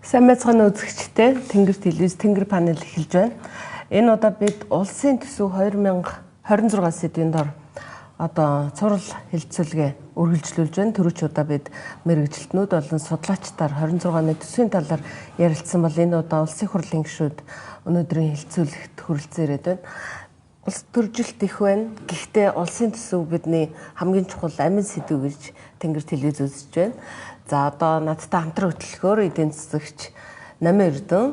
Сайн байцгаана үзэгчдээ. Тэнгэр телевиз Тэнгэр панел эхэлж байна. Энэ удаа бид улсын төсөв 2026 сэдвийн дор одоо цуврал хэлэлцүүлгээ үргэлжлүүлж байна. Түрүүч удаа бид мэргэжилтнүүд болон судлаачдаар 26 оны төсвийн талаар ярилцсан бол энэ удаа улсын хурлын гишүүд өнөөдрийн хэлэлцүүлэгт хүрэлцэн ирээд байна. Улс төржилт их байна. Гэхдээ улсын төсөв бидний хамгийн чухал амин сэдв гэж Тэнгэр телевиз үзэж байна. За одоо надтай хамтран хөтлөхөөр эдийн засагч Намын Эрдэнэ,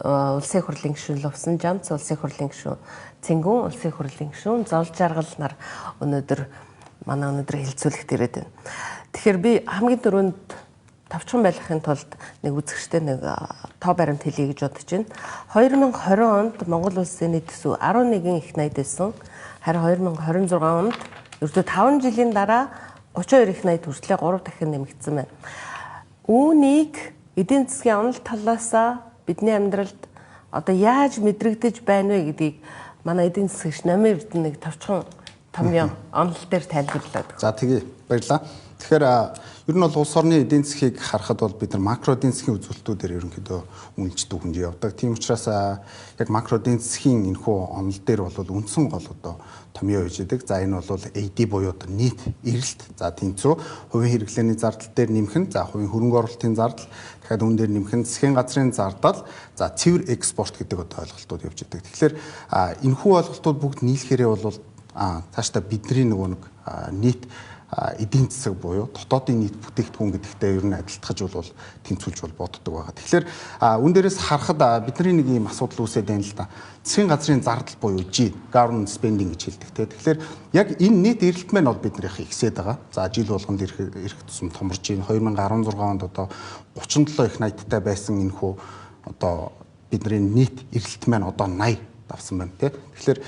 улсын хурлын гишүүн Лувсан Жамц, улсын хурлын гишүүн Цэнгүүн, улсын хурлын гишүүн Зовл Жаргал нар өнөөдөр манай өнөөдөр хэлэлцүүлэгт ирээд байна. Тэгэхээр би хамгийн түрүүнд товчхон байлгахын тулд нэг үзэгчтэй нэг тоо баримт хэлье гэж бодож байна. 2020 онд Монгол улсын нийт төсөв 11 их 80 байсан. Харин 2026 онд ердөө 5 жилийн дараа 32 их 80 хүртлээр 3 дахин нэмэгдсэн байна. Үүнийг эдийн засгийн онол талаасаа бидний амьдралд одоо яаж мэдрэгдэж байна вэ гэдгийг манай эдийн засагч Намын Эрдэнэ нэг товчхон томьёо онол дээр тайлбарлаад. За тэгье, баярлалаа. Тэгэхээр ер нь бол улс орны эдийн засгийг харахад бол бид нар макро эдийн засгийн үзүүлэлтүүдээр ерөнхийдөө үнэлж дүгнж явдаг. Тийм учраас яг макро эдийн засгийн энэхүү онол дээр бол үндсэн гол одоо томьёо хийж идэг. За энэ бол AD буюу одоо нийт эрэлт, за тэнцүү хувийн хэрэглээний зардал дээр нэмэх нь, за хувийн хөрөнгө оруулалтын зардал, дахиад үүн дээр нэмэх нь засгийн газрын зардал, за цэвэр экспорт гэдэг одоо ойлголтууд явж идэг. Тэгэхээр энэхүү ойлголтууд бүгд нийлэхээрээ бол цаашдаа бидний нөгөө нэг нийт эдийн засаг буюу дотоодын нийт бүтээгдэхүүн гэдэгтээ ер нь адилтгаж бол тэнцвүүлж бол боддог байгаа. Тэгэхээр үүн дээрээс харахад бидний нэг ийм асуудал үүсээд байна л да. Засгийн газрын зардал буюу G, government spending гэж хэлдэг те. Тэгэхээр яг энэ нийт эрэлт маань бол биднийх ихсээд байгаа. За жил болгонд ирэх тусам томорж байна. 2016 онд одоо 37 их 80-тай байсан энэхүү одоо бидний нийт эрэлт маань одоо 80 давсан байна тий. Тэгэхээр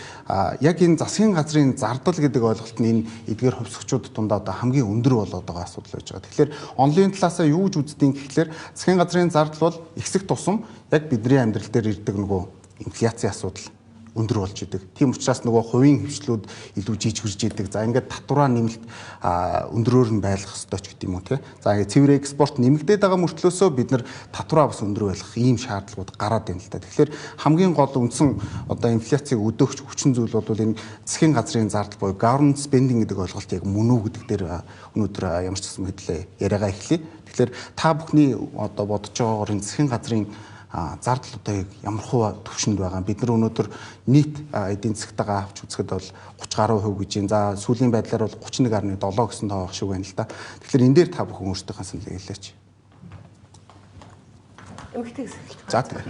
яг энэ засгийн газрын зардал гэдэг ойлголт нь энэ эдгээр хувьсгчууд дундаа одоо хамгийн өндөр болоод байгаа асуудал байж байгаа. Тэгэхээр онлын талаасаа юу гэж үздэг юм гэхлээр засгийн газрын зардал бол ихсэх тусам яг бидний амьдрал дээр ирдэг нөгөө инфляцийн асуудал өндөр болж идэг. Тийм учраас нөгөө хувийн хвшлүүд илүү жижигэрж идэг. За ингээд татвараа нэмэлт өндрөөр нь байлгах ёстой ч гэдэг юм уу те. За ингээд цэвэр экспорт нэмэгдээд байгаа мөртлөөсөө бид нар татвараа бас өндөр байлгах ийм шаардлагууд гараад байна л да. Тэгэхээр хамгийн гол үндсэн одоо инфляцийг өдөөгч хүчин зүйл бол энэ засгийн газрын зардал буюу government spending гэдэг ойлголт яг мөн үү гэдэг дээр өнөөдөр ямар ч гэсэн мэдлээ яриагаа эхлэе. Тэгэхээр та бүхний одоо бодож байгаагаар энэ засгийн газрын зардал одоо яг ямар хуу төвшөнд байгаа. Бид нар өнөөдөр нийт эдийн засгтайгаа авч үзэхэд бол 30 гаруй хувь гэж юм. За сүүлийн байдлаар бол 31.7 гэсэн тоо байх шиг байна л да. Тэгэхээр энэ дээр та бүхэн өөрсдийнхээ саналыг хэлээч. Эмэгтэйгээс эхэлж байна. За тэгээ.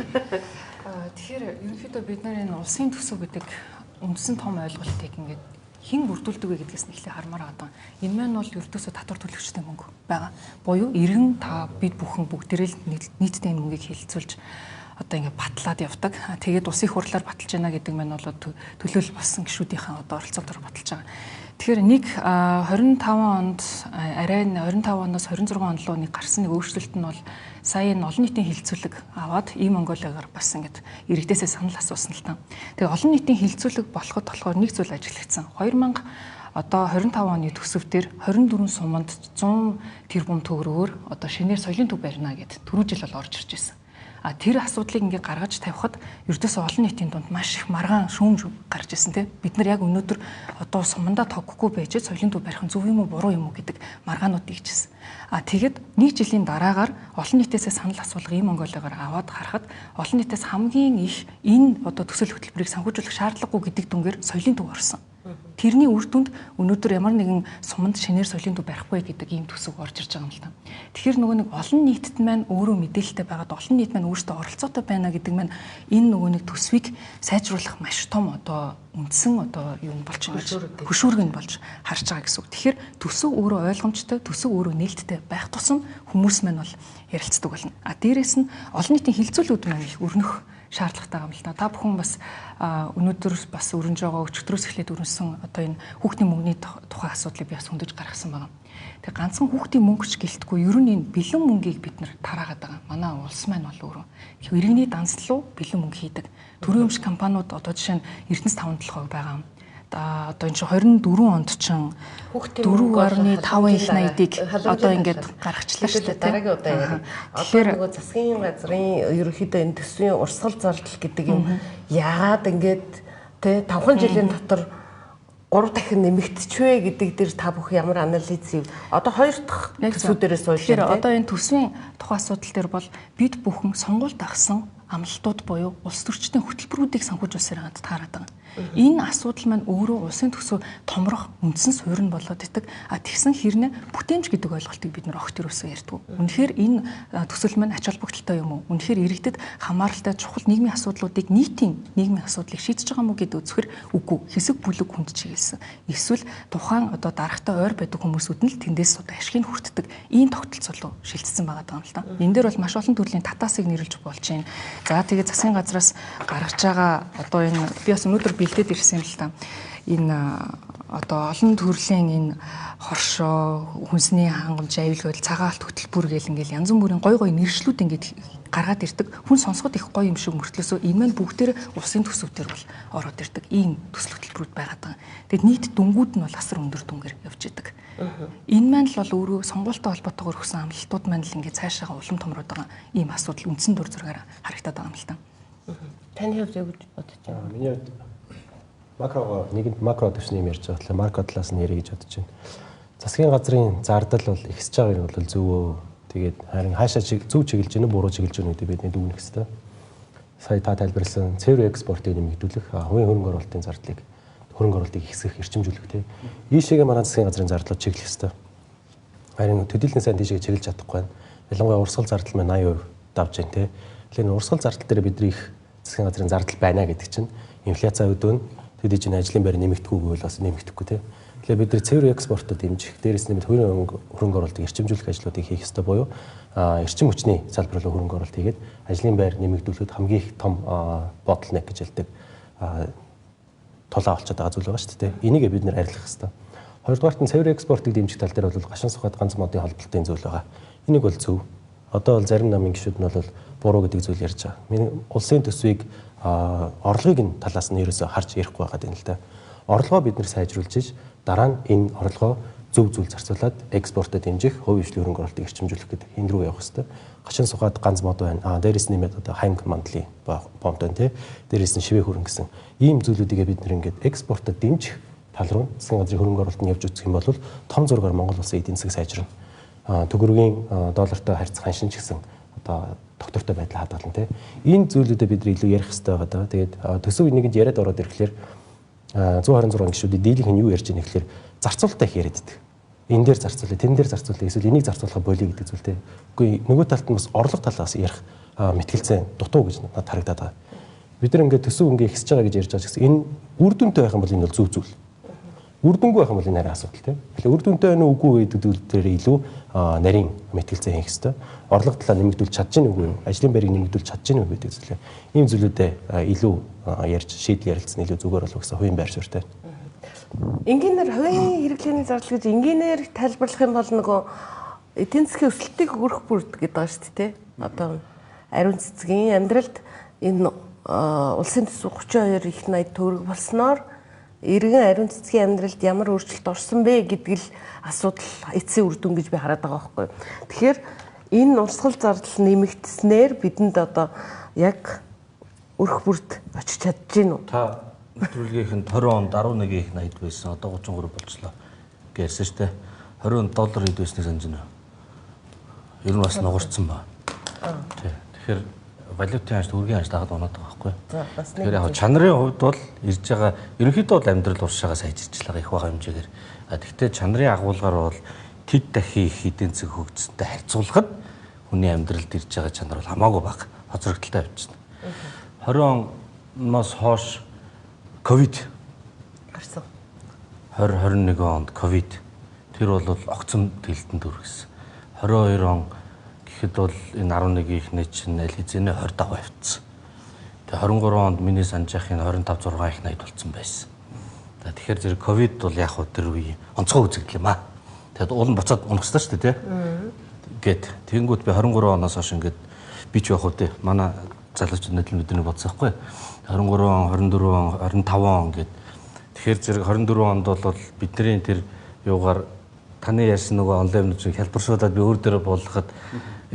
Тэгэхээр ерөнхийдөө бид нар энэ улсын төсөв гэдэг үндсэн том ойлголтыг ингээд хэн бүрдүүлдэг вэ гэдгээс нь эхлээ хармаар байгаа. Энэ маань бол ердөөсөө татвар төлөгчдийн мөнгө байгаа. Буюу иргэн та бид бүхэн бүгдээрээ л нийтдээ энэ мөнгийг хэлэлцүүлж одоо ингээд батлаад явдаг. Тэгээд улсын их хурлаар баталж байна гэдэг маань бол төлөөлөл болсон гишүүдийнхээ одоо оролцоотоор баталж байгаа. Тэгэхээр нэг 25 онд арай 25 оноос 26 он руу нэг гарсан нэг өөрчлөлт нь бол сая энэ олон нийтийн хилцүүлэг аваад ийм Монголиагаар бас ингээд иргэдээсээ санал асуусан л та. Тэгээ олон нийтийн хилцүүлэг болоход болохоор нэг зүйл ажиглагдсан. 2000 одоо 25 оны төсөв дээр 24 суманд 100 тэрбум төгрөгөөр одоо шинээр соёлын төв барина гэд түрүү жил бол орж ирж байсан. А тэр асуудлыг ингээ гаргаж тавихад ердөөсөө олон нийтийн дунд маш их маргаан шүүмж гарч ирсэн тийм. Бид нар яг өнөөдөр одоо сумандаа тоггүй байж соёлын төв барих нь зөв юм уу буруу юм уу гэдэг маргаанууд ийжсэн. А тэгэд нэг жилийн дараагаар олон нийтээсээ санал асуулга ийм Монголиагаар аваад харахад олон нийтээс хамгийн их энэ одоо төсөл хөтөлбөрийг санхүүжүүлэх шаардлагагүй гэдэг дүнгээр соёлын төв орсон. Тэрний үр дүнд өнөөдөр ямар нэгэн суманд шинээр соёлын төв барихгүй гэдэг ийм төсөв орж ирж байгаа юм л та. Тэгэхээр нөгөө нэг олон нийтэд маань өөрөө мэдээлэлтэй байгаад олон нийт маань өөрсдөө оролцоотой байна гэдэг маань энэ нөгөө нэг төсвийг сайжруулах маш том одоо үндсэн одоо юу нь болж хөшүүрэг нь болж харж байгаа гэсэн үг. Тэгэхээр төсөв өөрөө ойлгомжтой, төсөв өөрөө нээлттэй байх тусам хүмүүс маань бол ярилцдаг болно. А дээрэс нь олон нийтийн хилцүүлүүд маань их өрнөх шаардлагатай юм л та. Та бүхэн бас өнөөдөр бас өрнөж байгаа өчигдрөөс эхлээд өрнөсөн одоо энэ хүүхдийн мөнгөний тухай асуудлыг би бас хөндөж гаргасан байгаа. Тэгээ ганцхан хүүхдийн мөнгө ч гэлтгүй ер нь энэ бэлэн мөнгийг бид нар тараагаад байгаа. Манай улс маань бол өөрөө иргэний данслуу бэлэн мөнгө хийдэг. Төрийн өмч компаниуд одоо жишээ нь Эрдэнэс 5-7% байгаа. Одоо энэ чинь 24 онд чинь 4.5 их 80-ыг одоо ингээд гаргачлаа шүү дээ. Дараагийн удаа яриа. Одоо нөгөө засгийн газрын ерөнхийдөө энэ төсвийн урсгал зардал гэдэг юм яагаад ингээд тэ 5 жилийн дотор 3 дахин нэмэгдчихвэ гэдэг дээр та бүх ямар анализ хийв? Одоо хоёр дахь төсвүүдээс сууж байна. Тэгэхээр одоо энэ төсвийн тухай асуудал дээр бол бид бүхэн сонгуульд авсан амлалтууд буюу улс төрчдийн хөтөлбөрүүдийг санхүүжүүлсээр ханд таарад байгаа. Энэ асуудал маань өөрөө улсын төсөв томрох үндсэн суурь нь болоод идэг. А тэгсэн хэрнээ бүтээмж гэдэг ойлголтыг бид нар огт юусоо ярьдгүй. Үнэхээр энэ төсөл маань ач холбогдолтой юм уу? Үнэхээр иргэдэд хамааралтай чухал нийгмийн асуудлуудыг нийтийн нийгмийн асуудлыг шийдэж байгаа мó гэдээ үзэхэр үгүй. Хэсэг бүлэг хүнд чиглэсэн. Эсвэл тухайн одоо дарагтай ойр байдаг хүмүүсүүд нь л тэндээс одоо ашигыг хүртдэг ийм тогтолцоо руу шилжсэн байгаа юм л да. Энэ дээр бол маш олон төрлийн татаасыг нэрлж болж байна. За тэгээ засгийн газраас гаргаж байгаа одоо энэ би бас өнөөдөр бэлдээд ирсэн юм л та. Энэ одоо олон төрлийн энэ хоршоо, хүнсний хангамж, аюулгүй цагаалт хөтөлбөр гэл ингээл янз бүрийн гой гой нэршлүүд ингээд гаргаад ирдэг. Хүн сонсоход их гоё юм шиг мөртлөөсөө энэ маань бүгдээр улсын төсөв дээр бол ороод ирдэг. Ийм төсөл хөтөлбөрүүд байгаад байгаа. Тэгэд нийт дүнгууд нь бол асар өндөр дүнгээр явж идэг. Энэ маань л бол өөрөө сонгуультай холбоотойгоор өгсөн амлалтууд маань л ингээд цаашаага улам томроод байгаа ийм асуудал үндсэн дүр зургаар харагдаад байгаа юм л та. Таны хувьд юу гэж бодож байна? Миний хувьд макрого нэгэнд макро төвшний юм ярьж байгаа болохоор макро талаас нь ярих гэж бодож байна. Засгийн газрын зардал бол ихсэж байгаа юм бол зөв өө. Тэгээд харин хаашаа зөв чиглэж гэнэ буруу чиглэж гэнэ гэдэг бидний дүгнэх хэрэгтэй. Сая та тайлбарласан цэвэр экспортыг нэмэгдүүлэх, хувийн хөрөнгө оруулалтын зардлыг хөрөнгө оруулалтыг ихсгэх, эрчимжүүлэх тийм. Ийшээгээ манай засгийн газрын зардлууд чиглэх хэрэгтэй. Харин төдийлөн сайн тийшээ чиглэж чадахгүй байна. Ялангуяа урсгал зардал маань 80% давж байна тийм. Тэгэхээр урсгал зардал дээр бидний их засгийн газрын зардал байна гэдэг чинь инфляци өдөөн төдий чинь ажлын байр нэмэгдэхгүй гэвэл бас нэмэгдэхгүй тийм. Тэгэхээр бид нар цэвэр экспортод дэмжих, дээрээс нэмээд хөрөнгө оруулалтыг эрчимжүүлэх ажлуудыг хийх ёстой буюу эрчим хүчний салбар руу хөрөнгө оруулалт хийгээд ажлын байр нэмэгдүүлэхэд хамгийн их том bottleneck гэж хэлдэг тулаа олцоод байгаа зүйл байгаа шүү дээ. Энийг бид нэр арилгах ёстой. Хоёрдугаарт нь цэвэр экспортыг дэмжих тал дээр бол гашин сухад ганц модын холболтын зүйл байгаа. Энийг бол зөв. Одоо бол зарим намын гишүүд нь бол буруу гэдэг зүйл ярьж байгаа. Миний улсын төсвийг орлогыг нь талаас нь ерөөсөө харж ярихгүй байгаа юм л да. Орлогоо бид нэр сайжруулж иж дараа нь энэ орлогоо зөв зүйл зарцуулаад экспортод дэмжих, хувийн хвшлийн хөрөнгө оруулалтыг эрчимжүүлэх гэдэг энэ рүү явах хэрэгтэй. Гашин сухад ганц мод байна. Дээрээс нэмээд одоо ханг мандлын бомб байна тий. Дээрээс нь шивээ хөрөнгө гэсэн ийм зүйлүүдийг бид нэр ингээд экспортод дэмжих тал руу засгийн газрын хөрөнгө оруулалт нь явж үзэх юм бол том зургаар Монгол улсын эдийн засаг сайжирна. Төгрөгийн доллартай харьцах ханшин ч гэсэн одоо доктортой байдал хадгална тий. Энэ зүйлүүдэд бид нар илүү ярих хэрэгтэй байгаа даа. Тэгээд төсөв нэгэнд яриад ороод ирэхлээр 126 гишүүдийн дийлэнх нь юу ярьж байгаа гэхлээр зарцуулалтаа их яриад байдаг. Энэ дээр зарцуулъя, тэн дээр зарцуулъя, эсвэл энийг зарцуулахаа болиё гэдэг зүйлтэй. Үгүй нөгөө талд нь бас орлого талаас ярих мэтгэлцэн дутуу гэж надад харагдаад байгаа. Бид нар ингээд төсөв ингээ ихсэж байгаа гэж ярьж байгаа ч гэсэн энэ үр дүнтэй байх юм бол энэ бол зөв зүйл. Үр дүнгүй байх юм бол энэ арай асуудал тийм. Тэгэхээр үр дүнтэй байна уу үгүй гэдэг зүйл дээр илүү нарийн мэтгэлцэн хийх хэрэгтэй. Орлого талаа нэмэгдүүлж чадж гин үгүй юу? Ажлын байрыг нэмэгдүүлж чадж гин үгүй гэдэг зүйлээ. Ийм зүйлүүдээ илүү ярьж шийдэл ярилцсан илүү зүгээр болов гэсэн хувийн байр суурьтай. Энгийнээр хувийн хэрэглээний зардал гэж энгийнээр тайлбарлах юм бол нөгөө эдийн засгийн өсөлтийг өрөх бүрд гэдэг байгаа шүү дээ. Одоо ариун цэцгийн амьдралд энэ улсын төсөв 32 их 80 төгрөг болсноор иргэн ариун цэцгийн амьдралд ямар өөрчлөлт орсон бэ гэдэг л асуудал эцсийн үр дүн гэж би хараад байгаа байхгүй. Тэгэхээр энэ урсгал зардал нэмэгдснээр бидэнд одоо яг өрх бүрд очиж чадж гин үү? Та нэвтрүүлгийнх нь 20 онд 11 их 80 байсан, одоо 33 болчлоо гэсэн шүү дээ. 20 онд доллар хэд байсныг санаж байна уу? Ер нь бас нугарцсан ба. Тий. Тэгэхээр валютын ханш, төгрөгийн ханш дагаад унаад байгаа байхгүй. Тэгэхээр яг чанарын хувьд бол ирж байгаа ерөнхийдөө бол амьдрал уршаага сайжирч байгаа их бага хэмжээгээр. А тэгвэл чанарын агуулгаар бол тэд дахин их эдийн засаг хөгжсөнтэй харьцуулахад хүний амьдралд ирж байгаа чанар бол хамаагүй бага, хоцрогдолтой явчихна. 20 оноос хойш ковид гарсан. 20 21 онд ковид тэр бол огцом тэлтэнд өргөсөн. 22 он гэхэд бол энэ 11 ихнэ чинь аль хэзээ 25 авцсан. Тэгээ 23 онд миний санаж байхын 25 6 их 80 болцсон байсан. За тэгэхээр зэрэг ковид бол яг хөө тэр үеийн онцгой үзэгдэл юм аа. Тэгээд улам буцаад унах ёстой шүү дээ, тий. Гэт тэгэнгүүт би 23 оноос хойш ингээд би ч явах үү те. Манай залуучууд нийтлэн бидний бодсон байхгүй. 23 он, 24 он, 25 он гэд Тэгэхээр зэрэг 24 онд бол бидний тэр юугаар таны ярьсан нөгөө онлайн юмнуудыг хялбаршуулад би өөр дээрээ буулгахад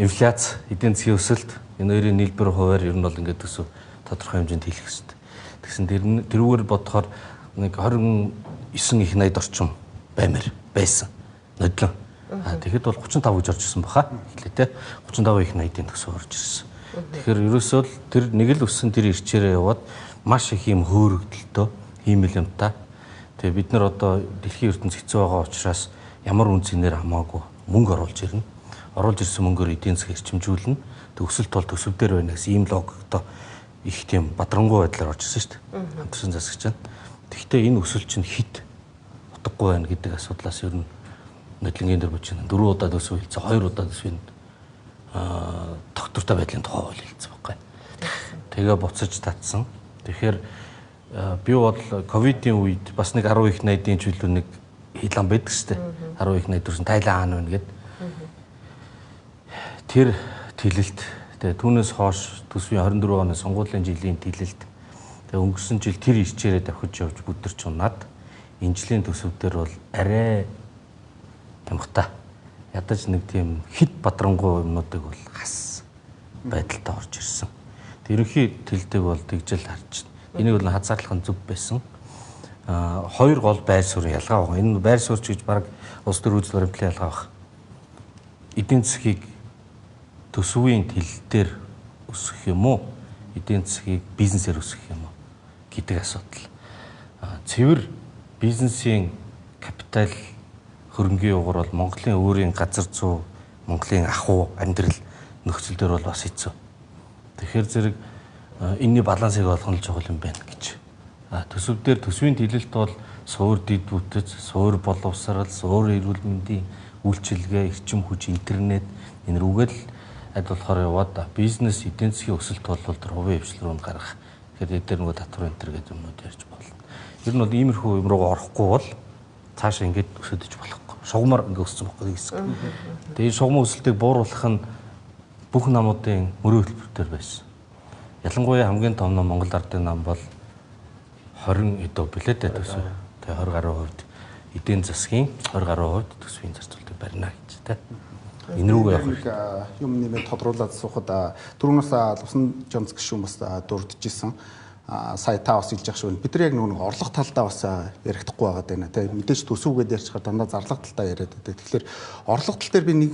инфляц, эдийн засгийн өсөлт энэ хоёрын нийлбэр хувиар ер нь бол ингээд төсөв тодорхой хэмжээнд хэлэх хэрэгтэй. Тэгсэн тэрүүгээр бодохоор нэг 29 их 80 орчим баймар байсан. Нодлон. Тэгэхэд бол 35 гэж орж ирсэн баха. Эхлээ те. 35 их 80-ийн төсөв орж ирсэн. Тэгэхээр ерөөсөө л тэр нэг л өссөн тэр ирчээрээ яваад маш их юм хөөрөгдөлтөө хиймэл юмтай. Тэгээ бид нар одоо дэлхийн ертөнц хэцүү байгаа учраас ямар үн цэнээр хамаагүй мөнгө оруулж ирнэ. Оруулж ирсэн мөнгөөр эдийн засаг эрчимжүүлнэ. Тэг өсөлт бол төсөв дээр байна гэсэн ийм логиктой их тийм бадрангуй байдлаар орж ирсэн шүү дээ. Хамтарсан засагч нь. Тэгэхдээ энэ өсөлт чинь хит утгагүй байна гэдэг асуудлаас ер нь нодлонгийн дээр бочно. 4 удаа төсөв хэлсэн, 2 удаа төсвийн доктортой байдлын тухай хууль хэлсэн байхгүй. Тэгээ буцаж татсан. Тэгэхээр би бол ковидын үед бас нэг 10 их 80-ийн чөлөө нэг хилан байдаг шүү дээ. 10 их 80 төрсөн Тайлан хаан байна гэд. Тэр тэлэлт тэгээ түүнээс хойш төсвийн 24 оны сонгуулийн жилийн тэлэлт тэгээ өнгөрсөн жил тэр ирчээрээ давхиж явж бүдэрч унаад энэ жилийн төсөв дээр бол арай хямхтай. Ядаж нэг тийм хит бадрангуй юмнуудыг бол хас байдалтай орж ирсэн. Тэг ерөнхий тэлдэг бол тэгжэл харж байна. Энийг бол хазаарлах нь зөв байсан. Хоёр гол байр суурь ялгаа байгаа. Энэ байр суурь гэж баг улс төр үзэл баримтлалын ялгаа баг. Эдийн засгийг төсвийн тел дээр өсгөх юм уу? Эдийн засгийг бизнесээр өсгөх юм уу гэдэг асуудал. Цэвэр бизнесийн капитал хөрөнгийн угар бол Монголын өөрийн газар зүй, Монголын ахуй амьдрал нөхцөл дээр бол бас хэцүү. Тэгэхээр зэрэг энэний балансыг олох нь чухал юм байна гэж. Төсөв дээр төсвийн тэлэлт бол суур дэд бүтэц, суур боловсрал, суур эрүүл мэндийн үйлчилгээ, эрчим хүч, интернет энэ рүүгээ л аль болохоор яваад бизнес эдийн засгийн өсөлт бол тэр хувийн хвшил рүү гаргах. Тэгэхээр эдгээр нөгөө татвар энэ төр гэдэг юмнууд ярьж болно. Ер нь бол иймэрхүү юм руу орохгүй бол цаашаа ингэж өсөдөж болохгүй. Шугамар ингэ өссөн байхгүй хэсэг. Тэгээ шугамын өсөлтийг бууруулах нь бүх намуудын мөрөө хөтөлбөр дээр байсан. Ялангуяа хамгийн том ном Монгол Ардын нам бол 20 эдөө билээ дээ төсөв. Тэгээ 20 гаруй хувьд эдийн засгийн 20 гаруй хувьд төсвийн зарцуулалтыг барина гэж тэ. Энэ рүүгээ явах хэрэгтэй. Юм нэмээд тодруулаад асуухад түрүүнээс Лувсан Жонц гишүүн бас дурдж исэн. Сая та бас хэлж явах шиг байна. Бид нар яг нөгөө орлого талдаа бас ярихдаггүй байгаа даа тий. Мэдээж төсөвгээд ярьчихаар дандаа зарлага талдаа яриад байдаг. Тэгэхээр орлого тал дээр би нэг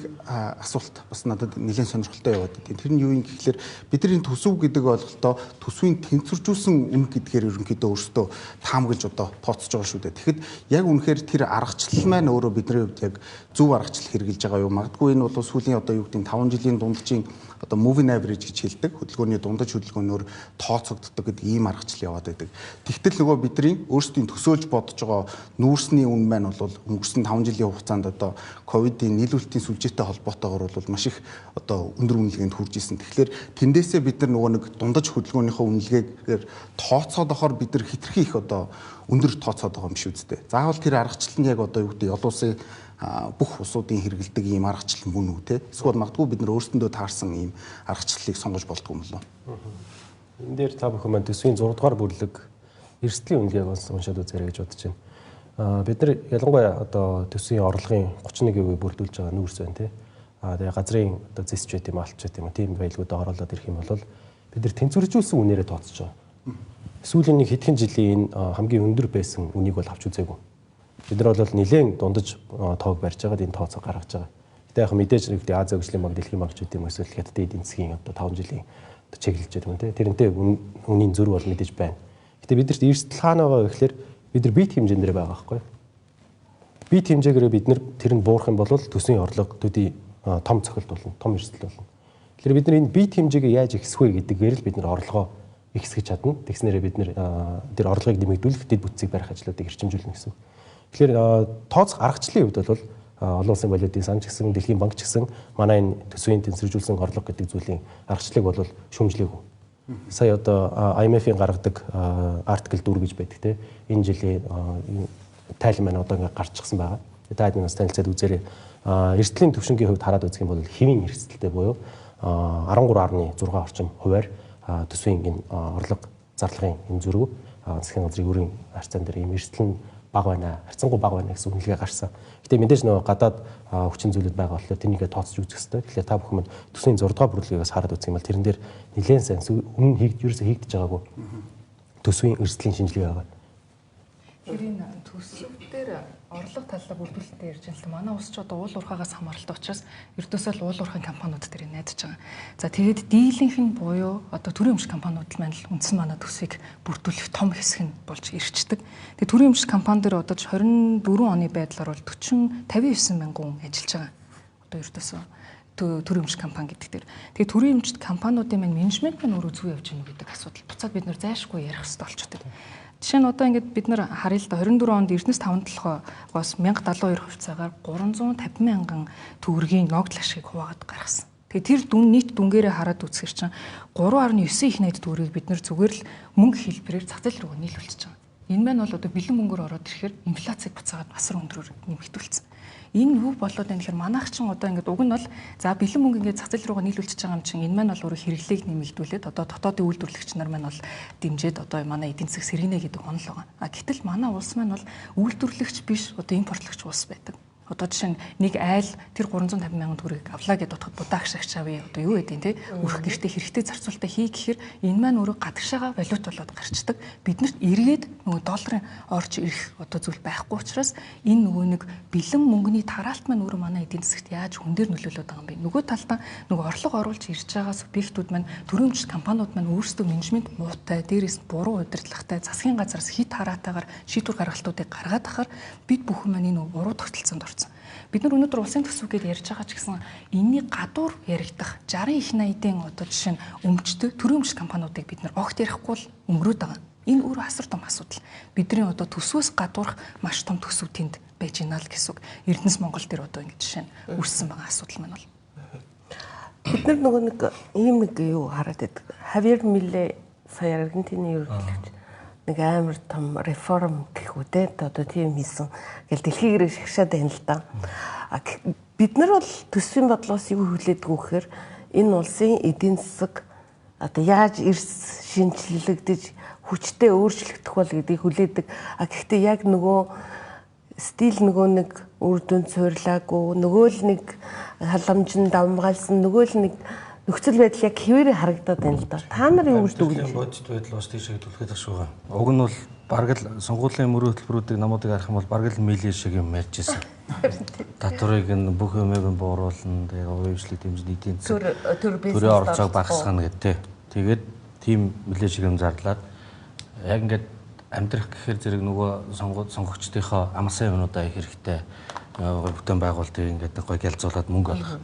асуулт бас надад нэлээд сонирхолтой яваад байдаг. Тэр нь юу юм гэхлээр бидний төсөв гэдэг ойлголтоо төсвийн тэнцвэржүүлсэн үн гэдгээр ерөнхийдөө өөрсдөө таамаглаж одоо тооцож байгаа шүү дээ. Тэгэхэд яг үнэхээр тэр аргачлал маань өөрөө бидний хувьд яг зөв аргачлал хэрэгжилж байгаа юу? Магадгүй энэ бол сүүлийн одоо юу гэдэг 5 жилийн дунджийн одоо moving average гэж хэлдэг. Хөдөлгөөний дундаж хөдөлгөөнөөр тооцогддог гэдэг ийм аргачлал яваад байдаг. Тэгтэл нөгөө бидний өөрсдийн төсөөлж бодож байгаа нүүрсний үн маань бол өнгөрсөн 5 жилийн хугацаанд одоо ковидын нийлүүлэлтийн сүлжээтэй холбоотойгоор бол маш их одоо өндөр үнэлгээнд хүрж исэн. Тэгэхээр тэндээсээ бид нар нөгөө нэг дундаж хөдөлгөөнийхөө үнэлгээгээр тооцоод байхаар бид нар хитрхи их одоо өндөр тооцоод байгаа юм шиг үстэй. Заавал тэр аргачлал нь яг одоо юу гэдэг олон улсын бүх улсуудын хэрэгэлдэг ийм аргачлал мөн үү те? Эсвэл магадгүй бид нар өөрсдөндөө таарсан ийм аргачлалыг сонгож болдгоо юм болов уу? Энэ дээр та бүхэн маань төсвийн 6 дугаар бүлэг эрсдлийн үнэлгээг бас уншаад үзээрэй гэж бодож байна. Бид нар ялангуяа одоо төсвийн орлогын 31% бүрдүүлж байгаа нүүрс байна те. Тэгээ газрын одоо зэсч байт юм алтч байт юм тийм байлгуудаа оруулаад ирэх юм бол бид нар тэнцвэржүүлсэн үнээрээ тооцож байгаа. Сүүлийн нэг хэдхэн жилийн энэ хамгийн өндөр байсан үнийг бол авч үзээгүй. Бид нар бол нэлээд дундаж тоог барьж байгаад энэ тооцоо гаргаж байгаа. Гэтэ яг мэдээж нэг Ази хөгжлийн банк, Дэлхийн банк ч гэдэг юм эсвэл Хятадын эдийн засгийн одоо 5 жилийн одоо чиглэлж байдаг юм те. Тэрнтэй үнийн зөрүү бол мэдээж байна. Гэтэ бид нарт эрсдэл хаана байгаа вэ гэхээр бид нар бит хэмжээнд дээр байгаа байхгүй. Бит хэмжээгээр бид нар тэр нь буурах юм бол төсвийн орлого төдий том цохилт болно, том эрсдэл болно. Тэгэхээр бид нар энэ бит хэмжээгээ яаж ихсэх вэ гэдгээр л бид нар орлогоо ихсгэж чадна. Тэгснээрээ бид нар тэр орлогыг нэмэгдүүлэх, дэд бүтцийг барих ажлуудыг эрчимжүүлнэ гэсэн. Тэгэхээр тооцох аргачлалын хувьд бол олон улсын валютын сан ч гэсэн, Дэлхийн банк ч гэсэн манай энэ төсвийн тэнцвэржүүлсэн орлого гэдэг зүйлийн аргачлалыг бол шүүмжлээгүй. Сая одоо IMF-ийн гаргадаг article 4 гэж байдаг те. Энэ жилийн тайлан маань одоо ингээ гарчихсан байгаа. Та хэд бас танилцаад үзээрэй. Эрсдлийн түвшингийн хувьд хараад үзэх юм бол хэвийн эрсдэлтэй буюу 13.6 орчим хувиар төсвийн энэ орлого зарлагын энэ зөрүү засгийн газрын өрийн харьцаан дээр ийм эрсдэл нь бага байна, харьцангуй бага байна гэсэн үнэлгээ гарсан. Гэтэ мэдээж нөгөө гадаад хүчин зүйлүүд байгаа болохоор тэрнийгээ тооцож үзэх хэрэгтэй. Тэгэхээр та бүхэн төсвийн 6 дугаар бүрэлдэхүүнээс хараад үзэх юм бол тэрэн дээр нэлээд сайн өмнө ерөөсөө хийгдэж байгаагүй төсвийн эрсдлийн шинжилгээ байгаа. Тэр энэ төсөв дээр орлого талаа бүрдүүлэлтээ ярьж байна л да. Манай улс ч одоо уул уурхаагаас хамааралтай учраас ердөөсөө л уул уурхайн компаниуд дээр найдаж байгаа. За тэгээд дийлэнх нь буюу одоо төрийн өмч компаниуд л маань л үндсэн манай төсвийг бүрдүүлэх том хэсэг нь болж ирчдэг. Тэгээд төрийн өмч компани дээр одоо 24 оны байдлаар бол 40 59 мянган хүн ажиллаж байгаа. Одоо ердөөсөө төрийн өмч компани гэдэг дээр. Тэгээд төрийн өмчт компаниудын маань менежмент маань өөрөө зөв явж гэнэ гэдэг асуудал буцаад бид нэр зайлшгүй ярих хэрэгтэй болчиход байна. Жишээ нь одоо ингээд бид нар харъя л да 24 онд Эрдэнэс 5 толгоогоос 1072 хувьцаагаар 350 мянган төгрөгийн ногдол ашгийг хуваагаад гаргасан. Тэгээ тэр дүн нийт дүнгээрээ хараад үзэхэр чинь 3.9 их найд төгрөгийг бид нар зүгээр л мөнгө хэлбэрээр зах зээл рүү нийлүүлчихэж байгаа. Энэ маань бол одоо бэлэн мөнгөөр ороод ирэхээр инфляцийг буцаагаад асар өндрөөр нэмэгдүүлсэн. Энэ юу болоод байна гэхээр манайх чинь одоо ингээд уг нь бол за бэлэн мөнгө ингээд зах зээл рүүгээ нийлүүлчихэж байгаа юм чинь энэ маань бол өөрөө хэрэглээг нэмэгдүүлээд одоо дотоодын үйлдвэрлэгч нар маань бол дэмжиж одоо манай эдийн засаг сэргийнэ гэдэг онол байгаа. А гэтэл манай улс маань бол үйлдвэрлэгч биш одоо импортлогч улс байдаг. Одоо жишээ нь нэг айл тэр 350 мянган төгрөгийг авлаа гэдээ бодоход будаа агшаагч авъя одоо юу гэдэг те өрх гэртээ хэрэгтэй зарцуулалтаа хий гэхээр энэ маань өөрөө гадагшаага валют болоод гарчдаг. Биднэрт эргээд нөгөө долларын орж ирэх одоо зүйл байхгүй учраас энэ нөгөө нэг бэлэн мөнгөний тараалт маань өөрөө манай эдийн засагт яаж хүн дээр нөлөөлөд байгаа юм бэ? Нөгөө талдаа нөгөө орлого оруулж ирж байгаа субъектүүд маань төрийн компаниуд маань өөрсдөө менежмент муутай, дээрээс нь буруу удирдлагатай, засгийн газараас хит хараатайгаар шийдвэр гаргалтуудыг гаргаад ахаар бид бүхэн маань энэ буруу тогтолцоонд орсон. Бид нар өнөөдөр улсын төсөв гэдээ ярьж байгаа ч гэсэн энэний гадуур яригдах 60 их 80-ийн одоо жишээ нь өмчтэй төрийн өмч компаниудыг бид нар огт ярихгүй л өнгөрөөд байгаа. Энэ өөрөө асар том асуудал. Бидний одоо төсвөөс гадуурх маш том төсөв тэнд байж байна л гэсэн үг. Эрдэнэс Монгол дээр одоо ингэ жишээ нь үүссэн байгаа асуудал маань бол. Бид нар нөгөө нэг ийм нэг юу хараад байдаг. Хавьер Миле сая Аргентины ерөнхийлөгч нэг амар том реформ гэх үү те одоо тийм хийсэн гэл дэлхийгээрээ шагшаад байна л да. Бид нар бол төсвийн бодлогоос юу хүлээдэг вэ гэхээр энэ улсын эдийн засаг одоо яаж эрс шинчлэгдэж хүчтэй өөрчлөгдөх бол гэдгийг хүлээдэг. А гэхдээ яг нөгөө стил нөгөө нэг үр дүн суйрлаагүй, нөгөө л нэг халамж нь давмгаалсан, нөгөө л нэг нөхцөл байдал яг хэвээрээ харагдаад байна л да. Та нар юу гэж дүгнэж байна? Бодит байдал бас тийшээ түлхээд ах шүү. Уг нь бол бараг л сонгуулийн мөрөө хөтөлбөрүүдийг намуудыг харах юм бол бараг л мэлээ шиг юм ярьж ирсэн. Татварыг нь бүх юмыг нь бууруулна, тэгээ хувийн хвшлийг дэмжин эдийн засаг төрийн оролцоог багасгана гэдэг. Тэгээд тийм мэлээ шиг юм зарлаад яг ингээд амьдрах гэхээр зэрэг нөгөө сонгогчдынхоо амарсан юмнуудаа их хэрэгтэй бүтээн байгуулалтыг ингээд гой гялцуулаад мөнгө олох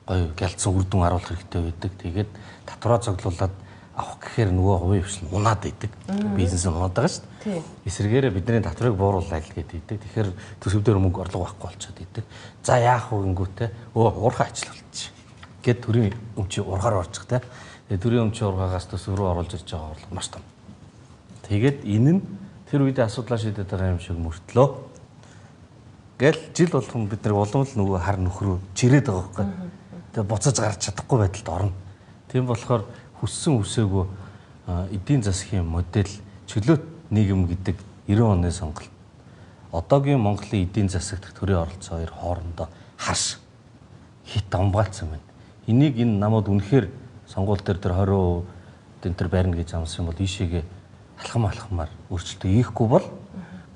гоё гялцсан үр дүн харуулах хэрэгтэй байдаг. Тэгээд татвараа цоглуулад авах гэхээр нөгөө хувийн хвшил унаад идэг. Бизнес нь унаад байгаа шүү дээ. Эсвэргээрээ бидний татварыг буурууллаа л гэдэг идэг. Тэгэхээр төсөв дээр мөнгө орлого байхгүй болчиход идэг. За яах вэ гингүүтээ уурхай ажил болчих. Гэт төрийн өмчийн ургаар орчих те. Тэгээд төрийн өмчийн ургаагаас төсөв рүү оруулж ирж байгаа орлого маш том. Тэгээд энэ нь тэр үедээ асуудлаа шийдээд байгаа юм шиг мөртлөө гэл жил болгон бид нар улам л нөгөө хар нөхрөө чирээд байгаа байхгүй. Тэгээ буцаж гарч чадахгүй байдалд орно. Тийм болохоор хүссэн үсээгүй эдийн засгийн модель чөлөөт нийгэм гэдэг 90 оны сонголт. Одоогийн Монголын эдийн засагт төрийн оролцоо хоёр хоорондоо харш хит давмгаалцсан байна. Энийг энэ намууд үнэхээр сонгуул дээр тэр 20% энэ төр барина гэж амласан бол ийшээгээ алхам алхмаар өөрчлөлтөө хийхгүй бол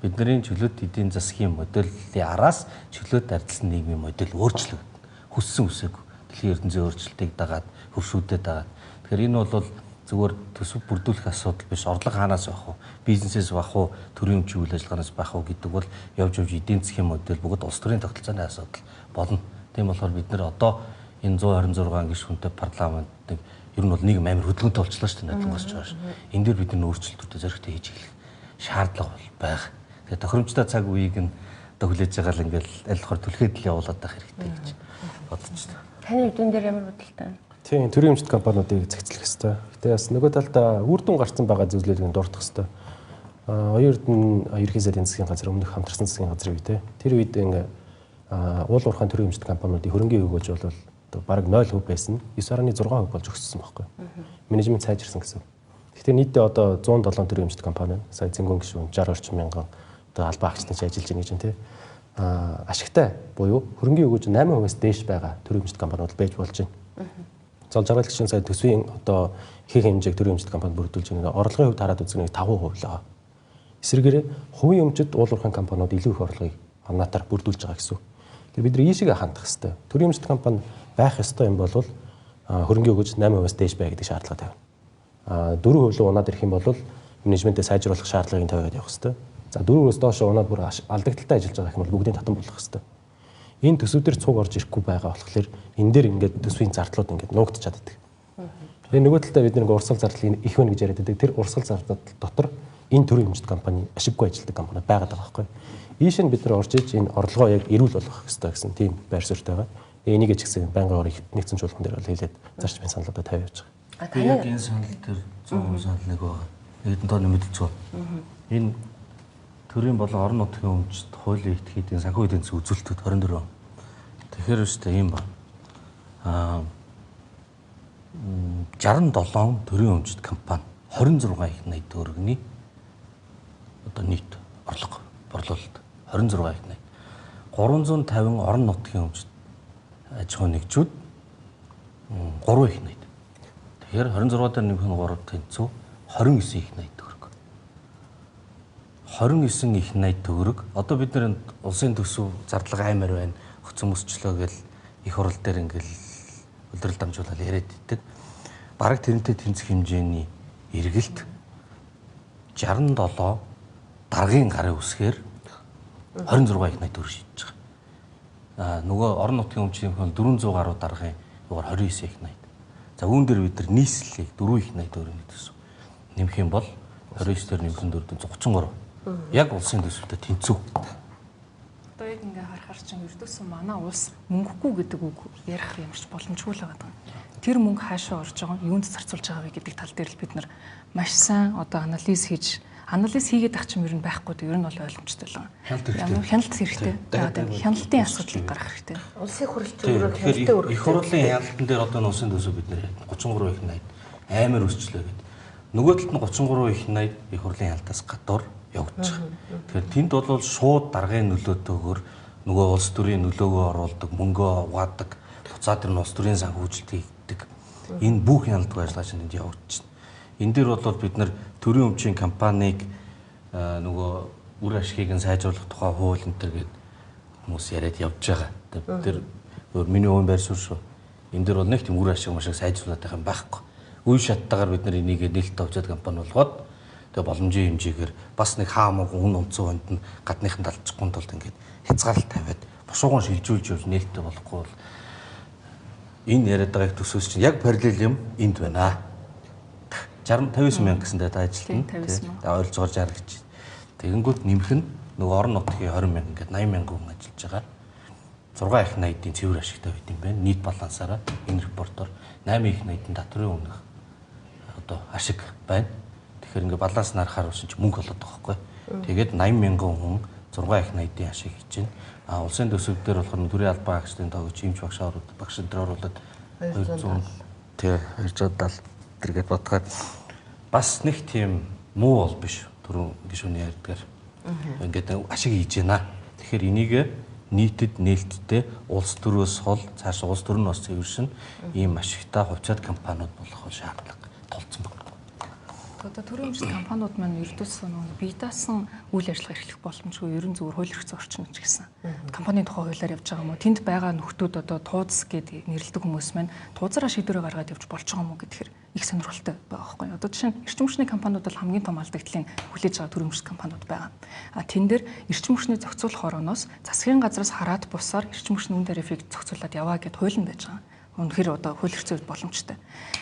бидний чөлөөт эдийн засгийн моделийн араас чөлөөт ардчилсан нийгмийн модель өөрчлөгдөнө. Хүссэн үсээгүй дэлхийн ертөнцийн өөрчлөлтийг дагаад хөвшүүдэд дагаад. Тэгэхээр энэ бол зүгээр төсөв бүрдүүлэх асуудал биш. Орлого хаанаас байх вэ? Бизнесээс байх уу? Төрийн өмчийн үйл ажиллагаанаас байх уу гэдэг бол явж явж эдийн засгийн модель бөгөөд улс төрийн тогтолцооны асуудал болно. Тийм болохоор бид нар одоо энэ 126 гишүүнтэй парламент нэг ер нь бол нийгэм амар хөдөлгөөнтэй болчлоо шүү дээ. Нодлонгоос ч хойш. Энэ дээр бид нар өөрчлөлтүүдээ зоригтой хийж эхлэх шаардлага бол байгаа. Тэгээ тохиромжтой цаг үеийг нь одоо хүлээж байгаа л ингээл аль болохоор түлхээд л явуулаад байх хэрэгтэй гэж бодож байна. Таны хувьд энэ дээр ямар бодолтой байна? Тийм, төрийн өмчт компаниудыг зохицлох ёстой. Гэтэ бас нөгөө талдаа үр дүн гарсан байгаа зүйлүүдийг дурдах ёстой. Оюун Эрдэнэ ерөнхий сайдын засгийн газар өмнөх хамтарсан засгийн газрын үе те. Тэр үед ингээ уул уурхайн төрийн өмчт компаниудын хөрөнгийн өгөөж бол одоо бараг 0% байсан. 9.6% болж өссөн байхгүй. Менежмент сайжирсан гэсэн. Гэхдээ нийтдээ одоо 107 төрийн өмчт компани байна. Сая Зэнгүүн гишүүн 60 орчим мянган одоо албан агчтай ч ажиллаж байна гэж байна тий. Ашигтай буюу хөрөнгийн өгөөж 8%-аас дээш байгаа төрийн өмчт компаниуд байж болж байна. Зол жаргал гишүүн сая төсвийн одоо ихэнх хэмжээг төрийн өмчт компани бүрдүүлж байгаа. Орлогын хувьд хараад үзэх нэг 5% л байгаа. Эсвэргээрээ хувийн өмчт уул уурхайн компаниуд илүү их орлогыг амнаатаар бүрдүүлж байгаа гэсэн. Тэгэхээр бид нар ийшээгээ хандах хэрэгтэй. Төрийн өмчт компани байх ёстой юм бол хөрөнгийн өгөөж 8%-аас дээш бай гэдэг шаардлага тавина. 4% рүү унаад ирэх юм бол менежментээ сайжруулах шаардлагыг тавиад явах хэрэгтэй. За 4%-өөс доош унаад бүр алдагдaltaй ажиллаж байгаа юм бол бүгдийг татан болгох хэрэгтэй. Энэ төсөв дээр цуг орж ирэхгүй байгаа болохоор энэ дээр ингээд төсвийн зардлууд ингээд нуугдж чаддаг. Тэгээ нөгөө талдаа бид нэг урсгал зардлыг их байна гэж яриад байдаг. Тэр урсгал зардал дотор энэ төрийн өмчт компани ашиггүй ажилладаг компани байгаад байгаа байхгүй. Ийш нь бид нар орж иж энэ орлогоо яг эрүүл болгох хэрэгтэй гэсэн тийм байр суурьтай байгаа. Тэгээ энийг ч гэсэн байнгын орон нэгдсэн чуулган дээр бол хэлээд зарчмын саналуудаа тавиад явж байгаа. Би яг энэ санал дээр 100% санал нэг байгаа. Нэгдэн тоо нэмэгдэлцүү. Энэ төрийн болон орон нутгийн өмчт хуулийн этгээдийн санхүү эдийн засгийн үзүүлэлтүүд 24 он. Тэгэхээр өстэй ийм ба. 67 төрийн өмчт компани 26 их 80 төгрөгийн одоо нийт орлого борлуулалт 26 их 80. 350 орон нутгийн өмчт аж ахуйн нэгжүүд 3 их 80. Тэгэхээр 26 дээр нэмэх нь 3 тэнцүү 29 их 80 төгрөг. 29 их 80 төгрөг. Одоо бид нар улсын төсөв зардлага аймаар байна. Хөцөн мөсчлөө гэл их хурал дээр ингээл өдрөл дамжуулаад яриад идэг. Бараг тэрнтэй тэнцэх хэмжээний эргэлт 67 даргын гарын үсгээр 26 их 80 төгрөг шийдэж байгаа. Нөгөө орон нутгийн өмчийн хүн 400 гаруй даргын югаар 29 их 80. За үүн дээр бид нар нийслэлийг 4 их 80 төгрөгийн төсөв нэмэх юм бол 29 дээр нэмэх нь 433. Яг улсын төсөвтэй тэнцүү. Одоо яг ингээ харахаар чинь ердөөсөн манай улс мөнгөгүй гэдэг үг ярих ямарч боломжгүй л байгаа. Тэр мөнгө хаашаа орж байгаа, юунд зарцуулж байгаа вэ гэдэг тал дээр л бид нар маш сайн одоо анализ хийж анализ хийгээд ах чинь ер нь байхгүй дээ. Ер нь бол ойлгомжтой л байгаа. Хяналт хэрэгтэй. Хяналтын асуудлыг гаргах хэрэгтэй. Улсын их хурлын өрөө хяналтын өрөө. Их хурлын хяналтан дээр одоо улсын төсөв бид нэр 33 их 80 амар өсчлөө гэдэг. Нөгөө талд нь 33 их 80 их хурлын хяналтаас гадуур явагдаж байгаа. Тэгэхээр тэнд бол шууд даргын нөлөөтэйгээр нөгөө улс төрийн нөлөөгөө оруулдаг, мөнгөө угаадаг, буцаад тэр нь улс төрийн санхүүжилт хийгддэг. Энэ бүх хяналтгүй ажиллагаа чинь тэнд явагдаж байна. Энэ дээр бол бид нар төрийн өмчийн компанийг нөгөө үр ашигыг нь сайжруулах тухай хууль энэ төр гээд хүмүүс яриад явж байгаа. Тэр миний хувийн байр суурь шүү. Энэ дээр бол нэг тийм үр ашиг машиг сайжруулах юм байхгүй. Үе шаттайгаар бид нар энийг нээлттэй авчаад компани болгоод тэгээ боломжийн хэмжээгээр бас нэг хаа мууг үн онцгой хонд нь гадныхан талчихгүй тулд ингээд хязгаарлалт тавиад бушуухан шилжүүлж явж нээлттэй болохгүй бол энэ яриад байгааг төсөөс чинь яг параллел юм энд байна. 60 59 мянга гэсэн дээ та ажилтна. Тэгээ ойролцоогоор 60 гэж. Тэгэнгүүт нэмэх нь нөгөө орон нутгийн 20 мянга ингээд 80 мянган хүн ажиллаж байгаа. 6 их 80-ийн цэвэр ашигтай байт юм байна. Нийт балансаараа энэ репортоор 8 их 80-ийн татврын өмнөх одоо ашиг байна. Тэгэхээр ингээд баланс нарахаар болсон чи мөнгө болоод байгаа байхгүй. Тэгээд 80 мянган хүн 6 их 80-ийн ашиг хийж байна. А улсын төсөв дээр болохоор төрийн албан агчдын тоог чимч багш оруулаад багш энэ төр оруулаад 200 тий 270 тэргээд бодохоор бас нэг тийм муу бол биш. Түрүүн гишүүний ярьдгаар. Ингээд ашиг хийж байна. Тэгэхээр энийг нийтэд нээлттэй улс төрөөс хол цааш улс төр нь бас цэвэршин ийм ашигтай хувьцаат компаниуд болох шаардлага тулцсан байна. Одоо төрийн өмчт компаниуд маань ердөөсөө нөгөө бие даасан үйл ажиллагаа эрхлэх боломжгүй ерөн зүгээр хууль эрх зүйн орчин ч гэсэн. Компанийн тухай хуулиар явж байгаа юм уу? Тэнд байгаа нөхдүүд одоо тууз гэдэг нэрлэдэг хүмүүс маань туузаараа шийдвэрээ гаргаад явж болж байгаа юм уу гэхээр их сонирхолтой байгаа байхгүй юу? Одоо жишээ нь эрчим хүчний компаниуд бол хамгийн том алдагдлын хүлээж байгаа төрийн өмчт компаниуд байгаа. А тэн дээр эрчим хүчний зохицуулах хорооноос засгийн газраас хараат бусаар эрчим хүчний үн тарифыг зохицуулаад яваа гэд хууль нь байж байгаа. Үнэхээр одоо хууль эрх зүйн боломжтой.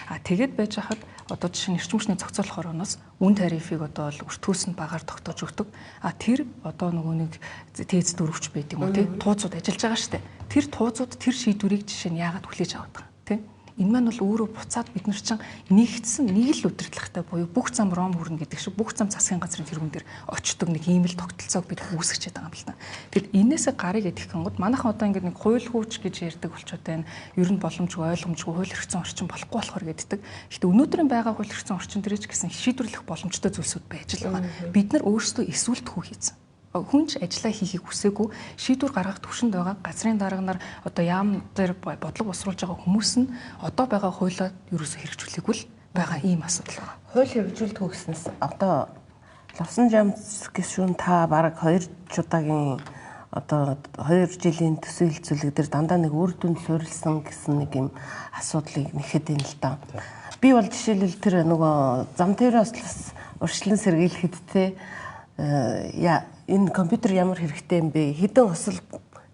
А тэгээд байж хахад одоо жишээ нь эрчим хүчний зохицуулах хорооноос үн тарифыг одоо л өртгөөс нь багаар тогтоож өгдөг. А тэр одоо нөгөө нэг тээз дөрвч байд юм уу тий туузууд ажиллаж байгаа штэ. Тэр туузууд тэр шийдвэрийг жишээ нь яагаад хүлээж аваад байгаа тий. Энэ маань бол өөрөө буцаад бид нар чинь нэгдсэн нэг л удирдлагатай буюу бүх зам Ром хүрнэ гэдэг шиг бүх зам засгийн газрын тэргүүн дээр очдог нэг ийм л тогтолцоог бид үүсгэж байгаа юм л та. Тэгэд энээсээ гарыг идэх гингод манайхан одоо ингээд нэг хуйлгүйч гэж ярьдаг болчоод байна. Ер нь боломжгүй, ойлгомжгүй хууль эрх зүйн орчин болохгүй болохоор гэддэг. Гэхдээ өнөөдрийн байгаа хууль эрх зүйн орчин дээр ч гэсэн шийдвэрлэх боломжтой зүйлсүүд байж л байгаа. Бид нар өөрсдөө эсвэлтхүү хийсэн. Хүн ч ажиллаа хийхийг хүсээгүй, шийдвэр гаргах түвшинд байгаа газрын дарга нар одоо яам дээр бодлого босруулж байгаа хүмүүс нь одоо байгаа хуулиа ерөөсөө хэрэгжүүлээгүй л байгаа ийм асуудал байна. Хууль хэрэгжүүлдэг гэснээс одоо Лувсан Жамц гишүүн та бараг 2 удаагийн одоо 2 жилийн төсвийн хилцүүлэг дээр дандаа нэг үр дүнд суурилсан гэсэн нэг юм асуудлыг нэхэд юм л да. Би бол жишээлбэл тэр нөгөө зам тээврийн ослоос урьдчилан сэргийлэхэд те энэ компьютер ямар хэрэгтэй юм бэ? Хэдэн осол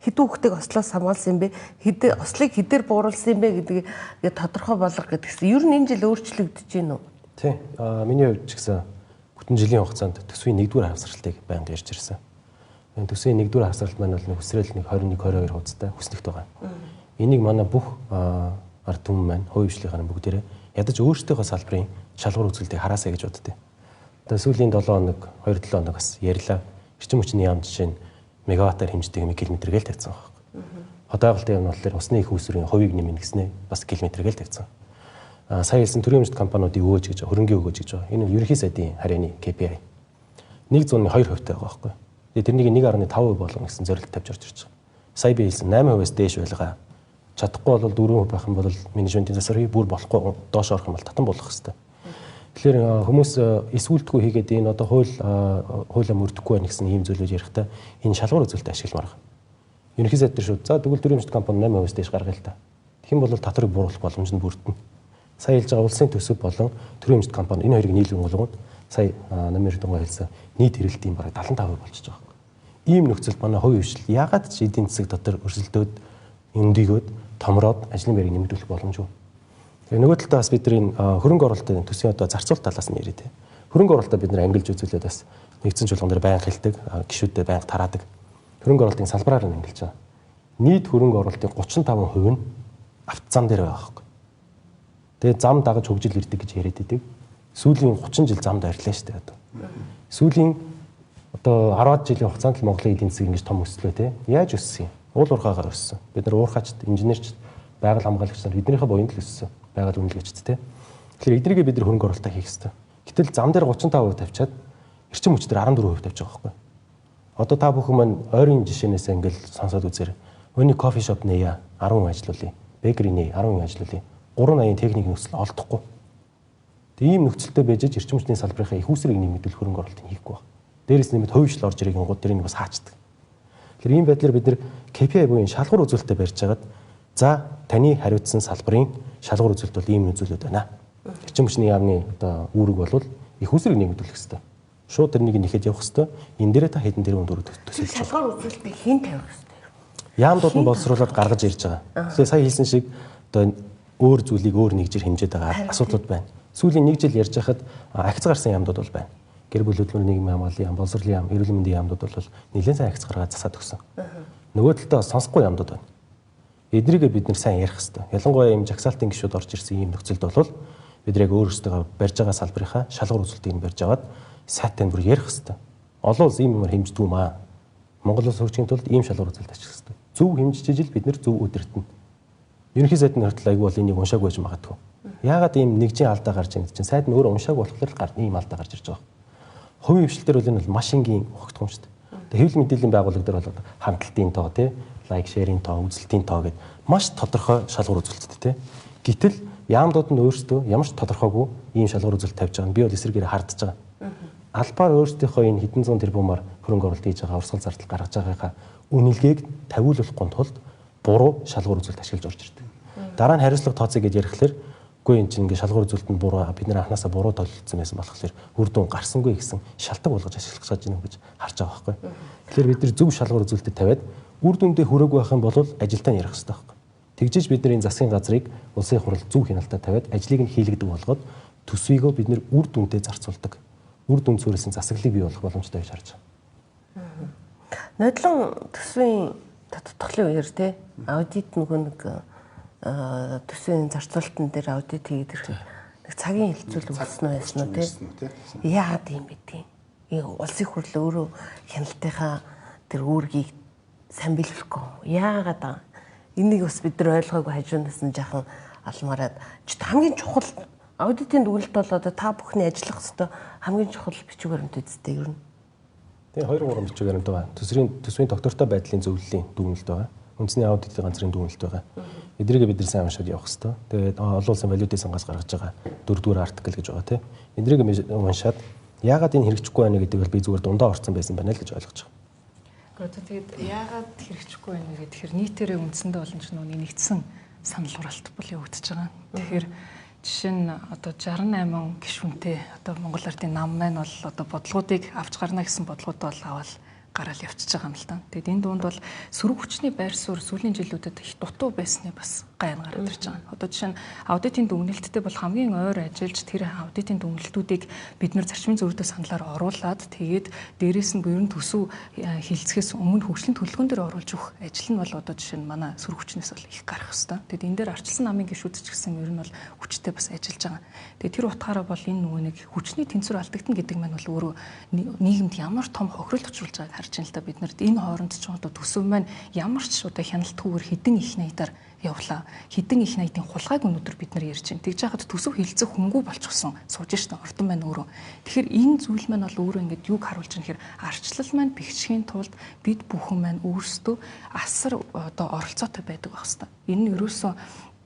хэдэн хүүхдийг ослоос хамгаалсан юм бэ? Хэдэн ослыг хэдээр бууруулсан юм бэ гэдгийг тодорхой болго гэдгсэн. Ер нь энэ жил өөрчлөгдөж байна уу? Тий. Миний хувьд ч гэсэн бүтэн жилийн хугацаанд төсвийн 1-р хавсралтыг байнга ярьж ирсэн. Энэ төсвийн 1-р хавсралт маань бол нэг хүсрэл нэг 21 22 хуудастай хүснэгт байгаа. Энийг манай бүх ард түмэн маань хувийн хвшлийнхаа бүгдээрээ ядаж өөрсдийнхөө салбарын шалгуур үзүүлэлтийг хараасай гэж боддتي. Одоо сүүлийн 7 хоног 2-7 хоног бас ярьлаа. Эрчим хүчний яам жишээ нь мегаваттаар хэмждэг юм километр гээл тавьсан байхгүй. Хот байгуулалтын яам нь болохоор усны их үүсвэрийн хувийг нэмнэ гэснээ бас километр гээл тавьсан. Сая хэлсэн төрийн өмчт компаниудын өгөөж гэж хөрөнгийн өгөөж гэж байгаа. Энэ нь ерөнхий сайдын харьяаны KPI. 102% байгаа байхгүй. Тэгээ тэрнийг 1.5% болгоно гэсэн зорилт тавьж орж ирж байгаа. Сая би хэлсэн 8%-аас дээш байлгаа. Чадахгүй бол 4% байх юм бол менежментийн засвар хий, бүр болохгүй доош орох юм бол татан болох хэвээр. Тэгэхээр хүмүүс эсвүүлтгүй хийгээд энэ одоо хуулиа мөрдөхгүй байх гэсэн ийм зүйлүүд ярихдаа энэ шалгуур үзүүлэлт ашигламаар байна. Ерөнхий сайд дээр шууд за тэгвэл төрийн өмчт компани 8%-аас дээш гаргая л та. Тэгэх юм бол татварыг бууруулах боломж нь бүрдэнэ. Сая хэлж байгаа улсын төсөв болон төрийн өмчт компани энэ хоёрыг нийлэн болгоод сая Намын Эрдэнэ хэлсэн нийт хэрэлтийн бараг 75% болчихж байгаа юм. Ийм нөхцөлд манай хувийн хвшил яагаад ч эдийн засаг дотор өрсөлдөөд өндийгөөд томроод ажлын байрыг нэмэгдүүлэх боломжгүй. Тэгээ нөгөө талдаа бас бид нар энэ хөрөнгө оруулалтын төсвийн одоо зарцуулалт талаас нь яриа те. Хөрөнгө оруулалтаа бид нар ангилж үзүүлээд бас нэгдсэн чуулган дээр байнга хэлдэг, гишүүдэд байнга тараадаг. Хөрөнгө оруулалтын салбараар нь ангилж байгаа. Нийт хөрөнгө оруулалтын 35% нь автозам дээр байгаа байхгүй. Тэгээ зам дагаж хөгжил ирдэг гэж яриад идэг. Сүүлийн 30 жил замд арилаа шүү дээ одоо. Сүүлийн одоо 10 жилийн хугацаанд л Монголын эдийн засаг ингэж том өслөө те. Яаж өссөн юм? Уул уурхаагаар өссөн. Бид нар уурхаачд, инженерчд, байгаль хамгаалагч нар биднийхээ буянд л өссөн. Байгаль үнэлгээчд те. Тэгэхээр эднийгээ бид нар хөрөнгө оруулалтаа хийх ёстой. Гэтэл зам дээр 35% тавьчаад эрчим хүч дээр 14% тавьж байгаа байхгүй. Одоо та бүхэн маань ойрын жишээнээс ингээл сонсоод үзээрэй. Өний кофе шоп нээе 10 хүн ажиллуулъя. Бэкери нээе 10 хүн ажиллуулъя. 380 техник нөхцөл олдохгүй. Тэг ийм нөхцөлтэй байж эрчим хүчний салбарынхаа их үүсвэрийг нэмэгдүүлэх хөрөнгө оруулалтыг хийхгүй байна. Дээрээс нэмээд хувийн орж ирэх гингууд тэрийг бас хаачдаг. Тэгэхээр ийм байдлаар бид нэр KPI буюу шалгуур үзүүлэлтээ барьж хагаад за таны хариуцсан салбарын шалгуур үзүүлэлт бол ийм үзүүлэлт байна. Эрчим хүчний яамны одоо үүрэг бол их үүсвэрийг нэмэгдүүлэх хэрэгтэй. Шууд тэрнийг нэхэд явах хэрэгтэй. Энэ дээрээ та хэдэн тэрбум төгрөг төсөөлж байгаа. Шалгуур үзүүлэлтийг хэн тавих хэрэгтэй? Яамдууд нь боловсруулад гаргаж ирж байгаа. Тэгэхээр сая хэлсэн шиг одоо өөр зүйлийг өөр нэгжээр хэмжээд байгаа асуудлууд байна. Сүүлийн нэг жил ярьж байхад агц гарсан яамдууд бол байна. Гэр бүл хөдөлмөрийн нийгмийн хамгааллын яам, боловсролын яам, эрүүл мэндийн яамдууд бол нэлээд сайн агц гаргаад засаад өгсөн. Нөгөө талдаа сонсохгүй яамдууд байна. Эднийгээ бид нэр сайн ярих хэрэгтэй. Ялангуяа ийм жагсаалтын гишүүд орж ирсэн ийм нөхцөлд бол бид яг өөрсдөө барьж байгаа салбарынхаа шалгуур үзүүлэлтийг барьж аваад сайтай бүр ярих хэрэгтэй. Олон улс ийм юмар хэмждэг юм аа. Монгол улс хөгжихийн тулд ийм шалгуур үзүүлэлт ашиглах хэрэгтэй. Зөв хэмжиж ижил бид нэр зөв өдөртөнө. Ерөнхий сайд нь хүртэл айгүй бол энийг уншаагүй байж магадгүй. Яагаад ийм нэгжийн алдаа гарч ийн чинь сайд нь өөрөө уншаагүй болохоор л ийм алдаа гарч ирж байгаа. Хувийн хвшил дээр бол энэ бол маш энгийн ухагдах юм шүү дээ. Тэгээ хэвлэл мэдээллийн байгууллага дээр бол хандлтын тоо тий, лайк шеэрийн тоо, үзэлтийн тоо гэд маш тодорхой шалгуур үзүүлэлттэй тий. Гэтэл яамдууд нь өөрсдөө ямар ч тодорхойгүй ийм шалгуур үзүүлэлт тавьж байгаа нь би бол эсэргээр хардж байгаа. Албаар өөрсдийнхөө энэ хэдэн зуун тэрбумаар хөрөнгө оруулалт хийж байгаа урсгал зардал гаргаж байгаагаа үнэлгээг тавиулахгүй тулд буруу шалгуур үзүүлэлт ашиглаж орж ирдэг. Дараа нь хариуцлага тооцъё гэж ярихлаэр үгүй эн чинь ингээ шалгуур үзүүлэлт нь буруу бид нар анханасаа буруу төлөвлөсөн байсан болохоор үр дүн гарсангүй гэсэн шалтгаан болгож ашиглах гэж байна гэж харж байгаа байхгүй. Тэгэхээр бид нар зөв шалгуур үзүүлэлтэд тавиад үр дүндээ хүрээгүй байх юм бол ажилтаа ярих хэрэгтэй байхгүй. Тэгжиж бид нар энэ засгийн газрыг улсын хурал зөв хяналтаа тавиад ажлыг нь хийлгэдэг болгоод төсвийгөө бид нар үр дүнтэй зарцуулдаг. Үр дүн суурилсан засаглалыг бий болгох боломжтой гэж харж байгаа. Нодлон төсвийн татварлын үеэр те аудит нөгөө нэг төсвийн зарцуулалтын дээр аудит хийгээд ирэхэд нэг цагийн хилцүүл өгсөн үү яасан уу тий. Яагаад юм бэ тийм. Улсын хурл өөрөө хяналтынхаа тэр үүргийг сайн биелүүлэхгүй. Яагаад аа? Энийг бас бид нар ойлгоогүй хажуунаас нь жаахан алмаарад хамгийн чухал аудитын дүгнэлт бол одоо та бүхний ажиллах ёстой хамгийн чухал бичиг баримт үсттэй ер нь. Тэгээ 2 3 бичиг баримт байгаа. Төсвийн тогтвортой байдлын зөвлөлийн дүгнэлт байгаа. Үндэсний аудитын ганцрын дүгнэлт байгаа. Эдрийг бид нар сайн уншаад явах ёстой. Тэгээд олон улсын валютын сангаас гаргаж байгаа 4-р артикл гэж байгаа тийм. Эдрийг уншаад яагаад энэ хэрэгжихгүй байна гэдэг бол би зүгээр дундаа орцсон байсан байна л гэж ойлгож байгаа. Гэхдээ тэгээд яагаад хэрэгжихгүй байна вэ гэхээр нийтээрээ үндсэндээ бол энэ ч нөгөө нэгдсэн санал хураалт бол явагдаж байгаа. Тэгэхээр жишээ нь одоо 68 гишүүнтэй одоо Монгол Ардын нам маань бол одоо бодлогоодыг авч гарна гэсэн бодлогод бол аваад гараал явчихж байгаа юм л да. Тэгэд энэ дунд бол сөрөг хүчний байр суурь сүүлийн жилүүдэд их дутуу байсны бас гайн гараад ирж байгаа. Одоо жишээ нь аудитын дүгнэлттэй бол хамгийн ойр ажиллаж тэр аудитын дүгнэлтүүдийг бид нэр зарчмын зөвлөдөө саналаар оруулаад тэгээд дээрээс нь буюу төсөв хилцэхээс өмнө хөгжлийн төлөвлөгөөн дээр оруулж өгөх ажил нь бол одоо жишээ нь манай сөрөг хүчнээс бол их гарах ёстой. Тэгэд энэ дээр арчилсан намын гишүүд ч гэсэн ер нь бол хүчтэй бас ажиллаж байгаа. Тэгээд тэр утгаараа бол энэ нөгөө нэг хүчний тэнцвэр алдагдана гэдэг маань бол өөрөө нийгэмд ямар том хохирол учруулж байгааг харж байна л да. Бид нарт энэ хооронд ч одоо төсөв маань ямар ч одоо хяналтгүйгээр хідэн их найдаар явлаа. Хідэн их найдын хулгайг өнөөдөр бид нар ярьж байна. Тэгж яхад төсөв хилцэх хөнгүү болчихсон сууж штэ ордон маань өөрөө. Тэгэхээр энэ зүйл маань бол өөрөө ингээд юг харуулж байгаа нэхэр арчлал маань бэхжихийн тулд бид бүхэн маань өөрсдөө асар одоо оролцоотой байдаг байх хэвээр. Энэ нь ерөөсөө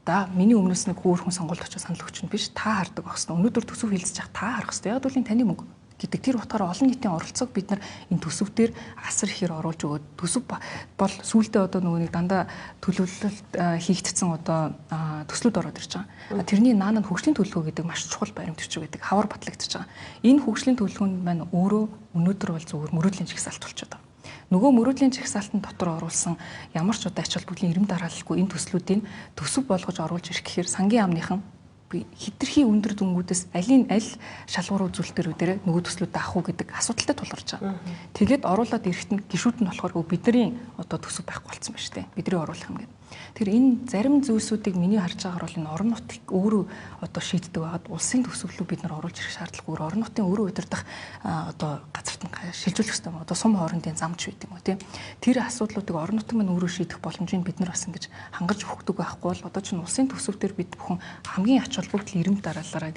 да миний өмнөөс нэг өөр хүн сонгуульд очиж санал өгч нь биш, та хардаг байх хэвээр. Өнөөдөр төсөв хилцэж явах та харах хэвээр. Яг бол энэ таны мөнгө гэдэг тэр утгаараа олон нийтийн оролцоог бид нар энэ төсөв дээр асар ихээр оруулж өгөөд төсөв бол сүүлдээ одоо нөгөө нэг дандаа төлөвлөлт хийгдсэн одоо төслүүд ороод ирж байгаа. Тэрний наан нь хөгжлийн төлөвлөгөө гэдэг маш чухал баримт бичиг гэдэг хавар батлагдчихж байгаа. Энэ хөгжлийн төлөвлөгөөнд маань өөрөө өнөөдөр бол зүгээр мөрөөдлийн жагсаалт болчиход байгаа. Нөгөө мөрөөдлийн жагсаалтан дотор оруулсан ямар ч одоо ач холбогдлын эрэм дараалалгүй энэ төслүүдийг төсөв болгож оруулж ирэх гэхээр сангийн яамныхан хитрхи өндөр дүнгүүдээс алийн аль шалгуур үзүүлэлтээр нөгөө төслүүд авах уу гэдэг асуудалтай тулгарч байгаа. Тэгээд оруулаад ирэхэд нь гишүүд нь болохоор бидний одоо төсөв байхгүй болсон байна шүү дээ. Бидний оруулах юм гэдэг. Тэр энэ зарим зүйлсүүдийг миний харж байгаагаар бол энэ орон нутгийг өөрөө одоо шийддэг байгаад улсын төсөвлөө бид нар оруулж ирэх шаардлагагүй. Орон нутгийн өөрөө удирдах одоо газарт нь шилжүүлэх хэрэгтэй юм. Одоо сум хоорондын замч байт юм уу тийм. Тэр асуудлуудыг орон нутгийн маань өөрөө шийдэх боломжийг бид нар бас ингэж хангаж өгдөг байхгүй бол одоо чинь улсын төсөв дээр бид бүхэн хамгийн ач холбогдол эрэмб дараалалаараа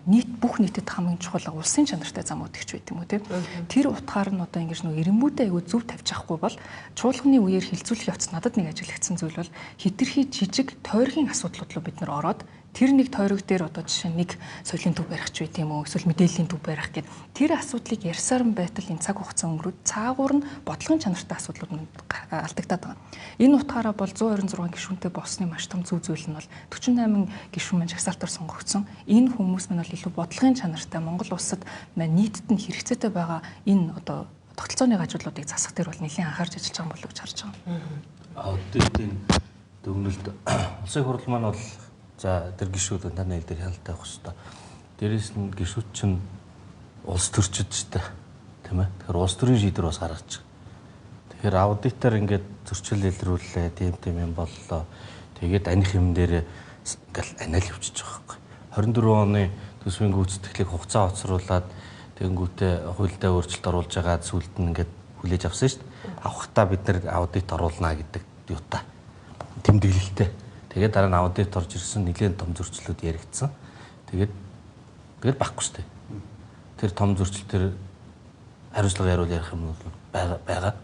нийт бүх нийтэд хамгийн чухал улсын чанартай замууд ихч байт юм уу тийм. Тэр утгаар нь одоо ингэж нөгөө эрэмбүүдээ айгүй зөв тавьж авахгүй бол чуулганы үеэр хилцүүлэх явц надад нэг ажиглагдсан зүйл бол хитрхи жижиг тойргийн асуудлууд руу бид нар ороод тэр нэг тойрог дээр одоо жишээ нэг соёлын төв барих ч байт юм уу эсвэл мэдээллийн төв барих гэд тэр асуудлыг ярьсаар нь байтал энэ цаг хугацаа өнгөрөөд цаагуур нь бодлогын чанартай асуудлууд нь алдагдаад байгаа. Энэ утгаараа бол 126 гишүүнтэй болсны маш том зөв зүйл нь бол 48 гишүүн маань жагсаалтаар сонгогдсон. Энэ хүмүүс маань бол илүү бодлогын чанартай Монгол улсад маань нийтэд нь хэрэгцээтэй байгаа энэ одоо тогтолцооны гажуулуудыг засах дээр бол нэлээд анхаарч ажиллаж байгаа болов уу гэж харж байгаа. Аудитын дүгнэлт улсын хурал маань бол за тэр гишүүд таны хэл дээр хяналт авах хэрэгтэй. Дээрээс нь гишүүд чинь улс төрчид ч тийм ээ. Тэгэхээр улс төрийн шийдвэр бас гаргаж байгаа. Тэгэхээр аудитор ингээд зөрчил илрүүллээ, тийм юм боллоо. Тэгээд аних юм дээр ингээл анаал явчихж байгаа байхгүй. 24 оны төсвийн гүйцэтгэлийг хугацаа хоцруулаад тэгэнгүүтээ хуульдаа өөрчлөлт оруулж байгаа сүлд нь ингээд хүлээж авсан шүү дээ. Авахтаа бид нэр аудит оруулна гэдэг юутай тэмдэглэлтэй. Тэгээд дараа нь аудит орж ирсэн нэлээд том зөрчлүүд яригдсан. Тэгээд байхгүй шүү дээ. Тэр том зөрчил тэр хариуцлага яриул ярих юм бол байгаа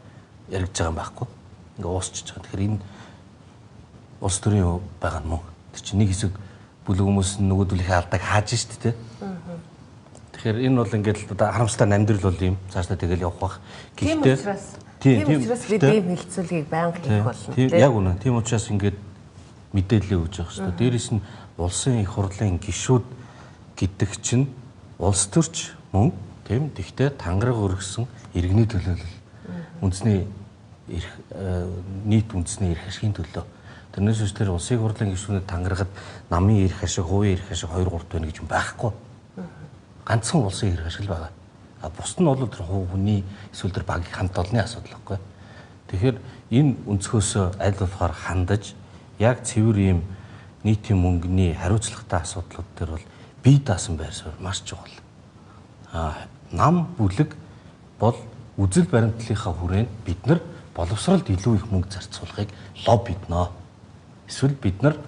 яригдж байгаа юм байхгүй. Ингээ уусчиж байгаа. Тэгэхээр энэ улс төрийн байгаа нь мөн. Тэр чинь нэг хэсэг бүлэг хүмүүс нөгөөдөлийнхээ алдааг хааж шүү дээ. Тэгэхээр энэ бол ингээд л одоо харамсалтай амьдрал бол юм. Цаашдаа тэгэл явах бах. Гэхдээ тийм учраас бид ийм хилцүүлгийг байнга хийх болно. Яг үнэ. Тийм учраас ингээд мэдээлэл өгж явах хэрэгтэй. Дээрээс нь улсын их хурлын гишүүд гэдэг чинь улс төрч мөн тийм. Тэгвэл тангараг өргөсөн иргэний төлөөлөл үндэсний эрх нийт үндэсний эрх ашигын төлөө. Тэрнээс биш тэр улсын хурлын гишүүнүүд тангарагад намын эрх ашиг, хувийн эрх ашиг 2 3 байна гэж юм байхгүй. Ганцхан улсын эрх ашиг л байгаа. А бусд нь бол тэр хувь хүний эсвэл тэр багийн хамт олонны асуудал байхгүй. Тэгэхээр энэ өнцгөөс аль болохоор хандаж Яг цэвэр ийм нийтийн мөнгөний хариуцлагатай асуудлууд дээр бол бие даасан байр суурь маш чухал. Нам бүлэг бол үзэл баримтлалынхаа хүрээнд бид нар боловсролд илүү их мөнгө зарцуулахыг лоббидно. Эсвэл бид нар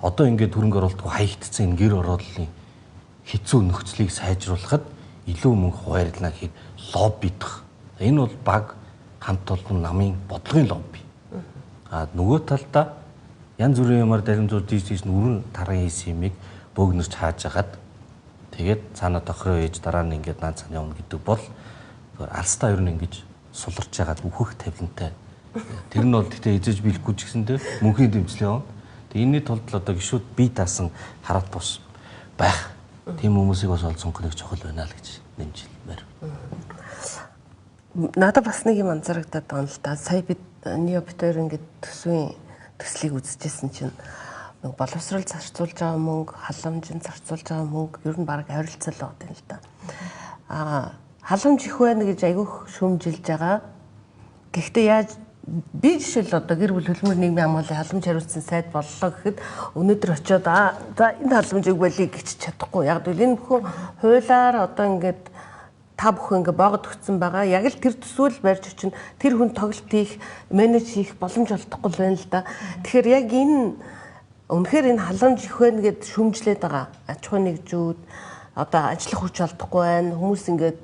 одоо ингээд хөрөнгө оруулалтгүй хаягдсан энэ гэр хорооллын хэцүү нөхцөлийг сайжруулахад илүү мөнгө хуваарлана гэхэд лоббидох. Энэ бол баг хамт олон намын бодлогын лобби. А нөгөө талдаа янз бүрийн юмар далимзууд тийш тийш нүрэн таран хийсэн юмыг бөөгнөрч хааж хагаад тэгээд цаана тохироо ээж дараа нь ингээд наад цаана явна гэдэг бол алстаа ер нь ингэж суларч яагаад үхэх тавилантай. Тэр нь бол гэхдээ эзэж биелэхгүй ч гэсэн дээр мөнхийн дэмжлэг явна. Тэгээд энэний тулд л одоо гişүүд бие даасан хараат бус байх. Тийм хүмүүсийг бас ол сонгох нэг чухал байна л гэж нэмж хэлмээр. Надад бас нэг юм анзаарагдаад байна л да. Сая бид Нио бит хоёр ингээд төсвийн төслийг үзчихсэн чинь нэг боловсрол зарцуулж байгаа мөнгө, халамжинд зарцуулж байгаа мөнгө ер нь баг ойролцоол байгаа юм л да. Халамж их байна гэж айгүйх шүүмжилж байгаа. Гэхдээ яаж би жишээл одоо гэр бүл хөдөлмөр нийгмийн хамгааллын халамж хариуцсан сайд боллоо гэхэд өнөөдөр очиод за энэ халамжийг болиё гэж чадахгүй. Яг гэвэл энэ бүхэн хуулиар одоо ингээд та бүхэн ингээ боогод өгсөн байгаа. Яг л тэр төсөөл барьж очино. Тэр хүн тоглолт хийх, менеж хийх боломж олдохгүй л байна л да. Тэгэхээр яг энэ үнэхээр энэ халамж их байна гэд шүмжлээд байгаа. Аж ахуйн нэгжүүд одоо ажиллах хүч олдохгүй байна. Хүмүүс ингээд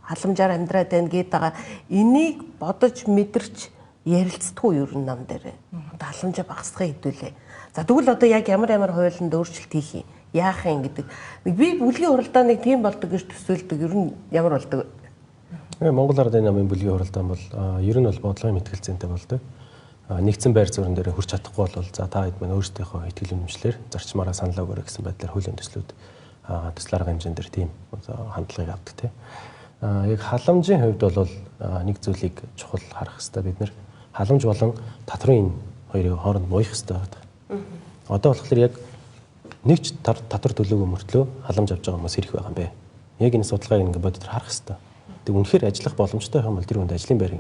халамжаар амьдраад байна гээд байгаа. Энийг бодож мэдэрч ярилцдаггүй ер нь нам дээр. Одоо халамжаа багасгахыг хэдүүлээ. За тэгвэл одоо яг ямар ямар хуулинд өөрчлөлт хийх юм? Яах юм гэдэг. Би бүлгийн хуралдааныг тийм болдог гэж төсөөлдөг. Ер нь ямар болдог вэ? Монгол Ардын намын бүлгийн хуралдаан бол ер нь бол бодлогын мэтгэлцэнтэй болдог. Нэгдсэн байр суурин дээр хүрч чадахгүй бол за та хэд маань өөрсдийнхөө итгэл үнэмшлэр зарчмаараа саналаа өгөөрэй гэсэн байдлаар хуулийн төслүүд төсөл арга хэмжээн дээр тийм хандлагыг авдаг тийм. Яг халамжийн хувьд бол нэг зүйлийг чухал харах хэрэгтэй бид нэр халамж болон татврын энэ хоёрыг хооронд муйх хэрэгтэй байдаг. Одоо болохоор яг нэг ч татвар төлөөгүй мөртлөө халамж авч байгаа хүмүүс хэрэг байгаа юм бэ? Яг энэ судалгааг ингээд бодитоор харах хэрэгтэй. Тэг үнэхээр ажиллах боломжтой юм бол тэр хүнд ажлын байрыг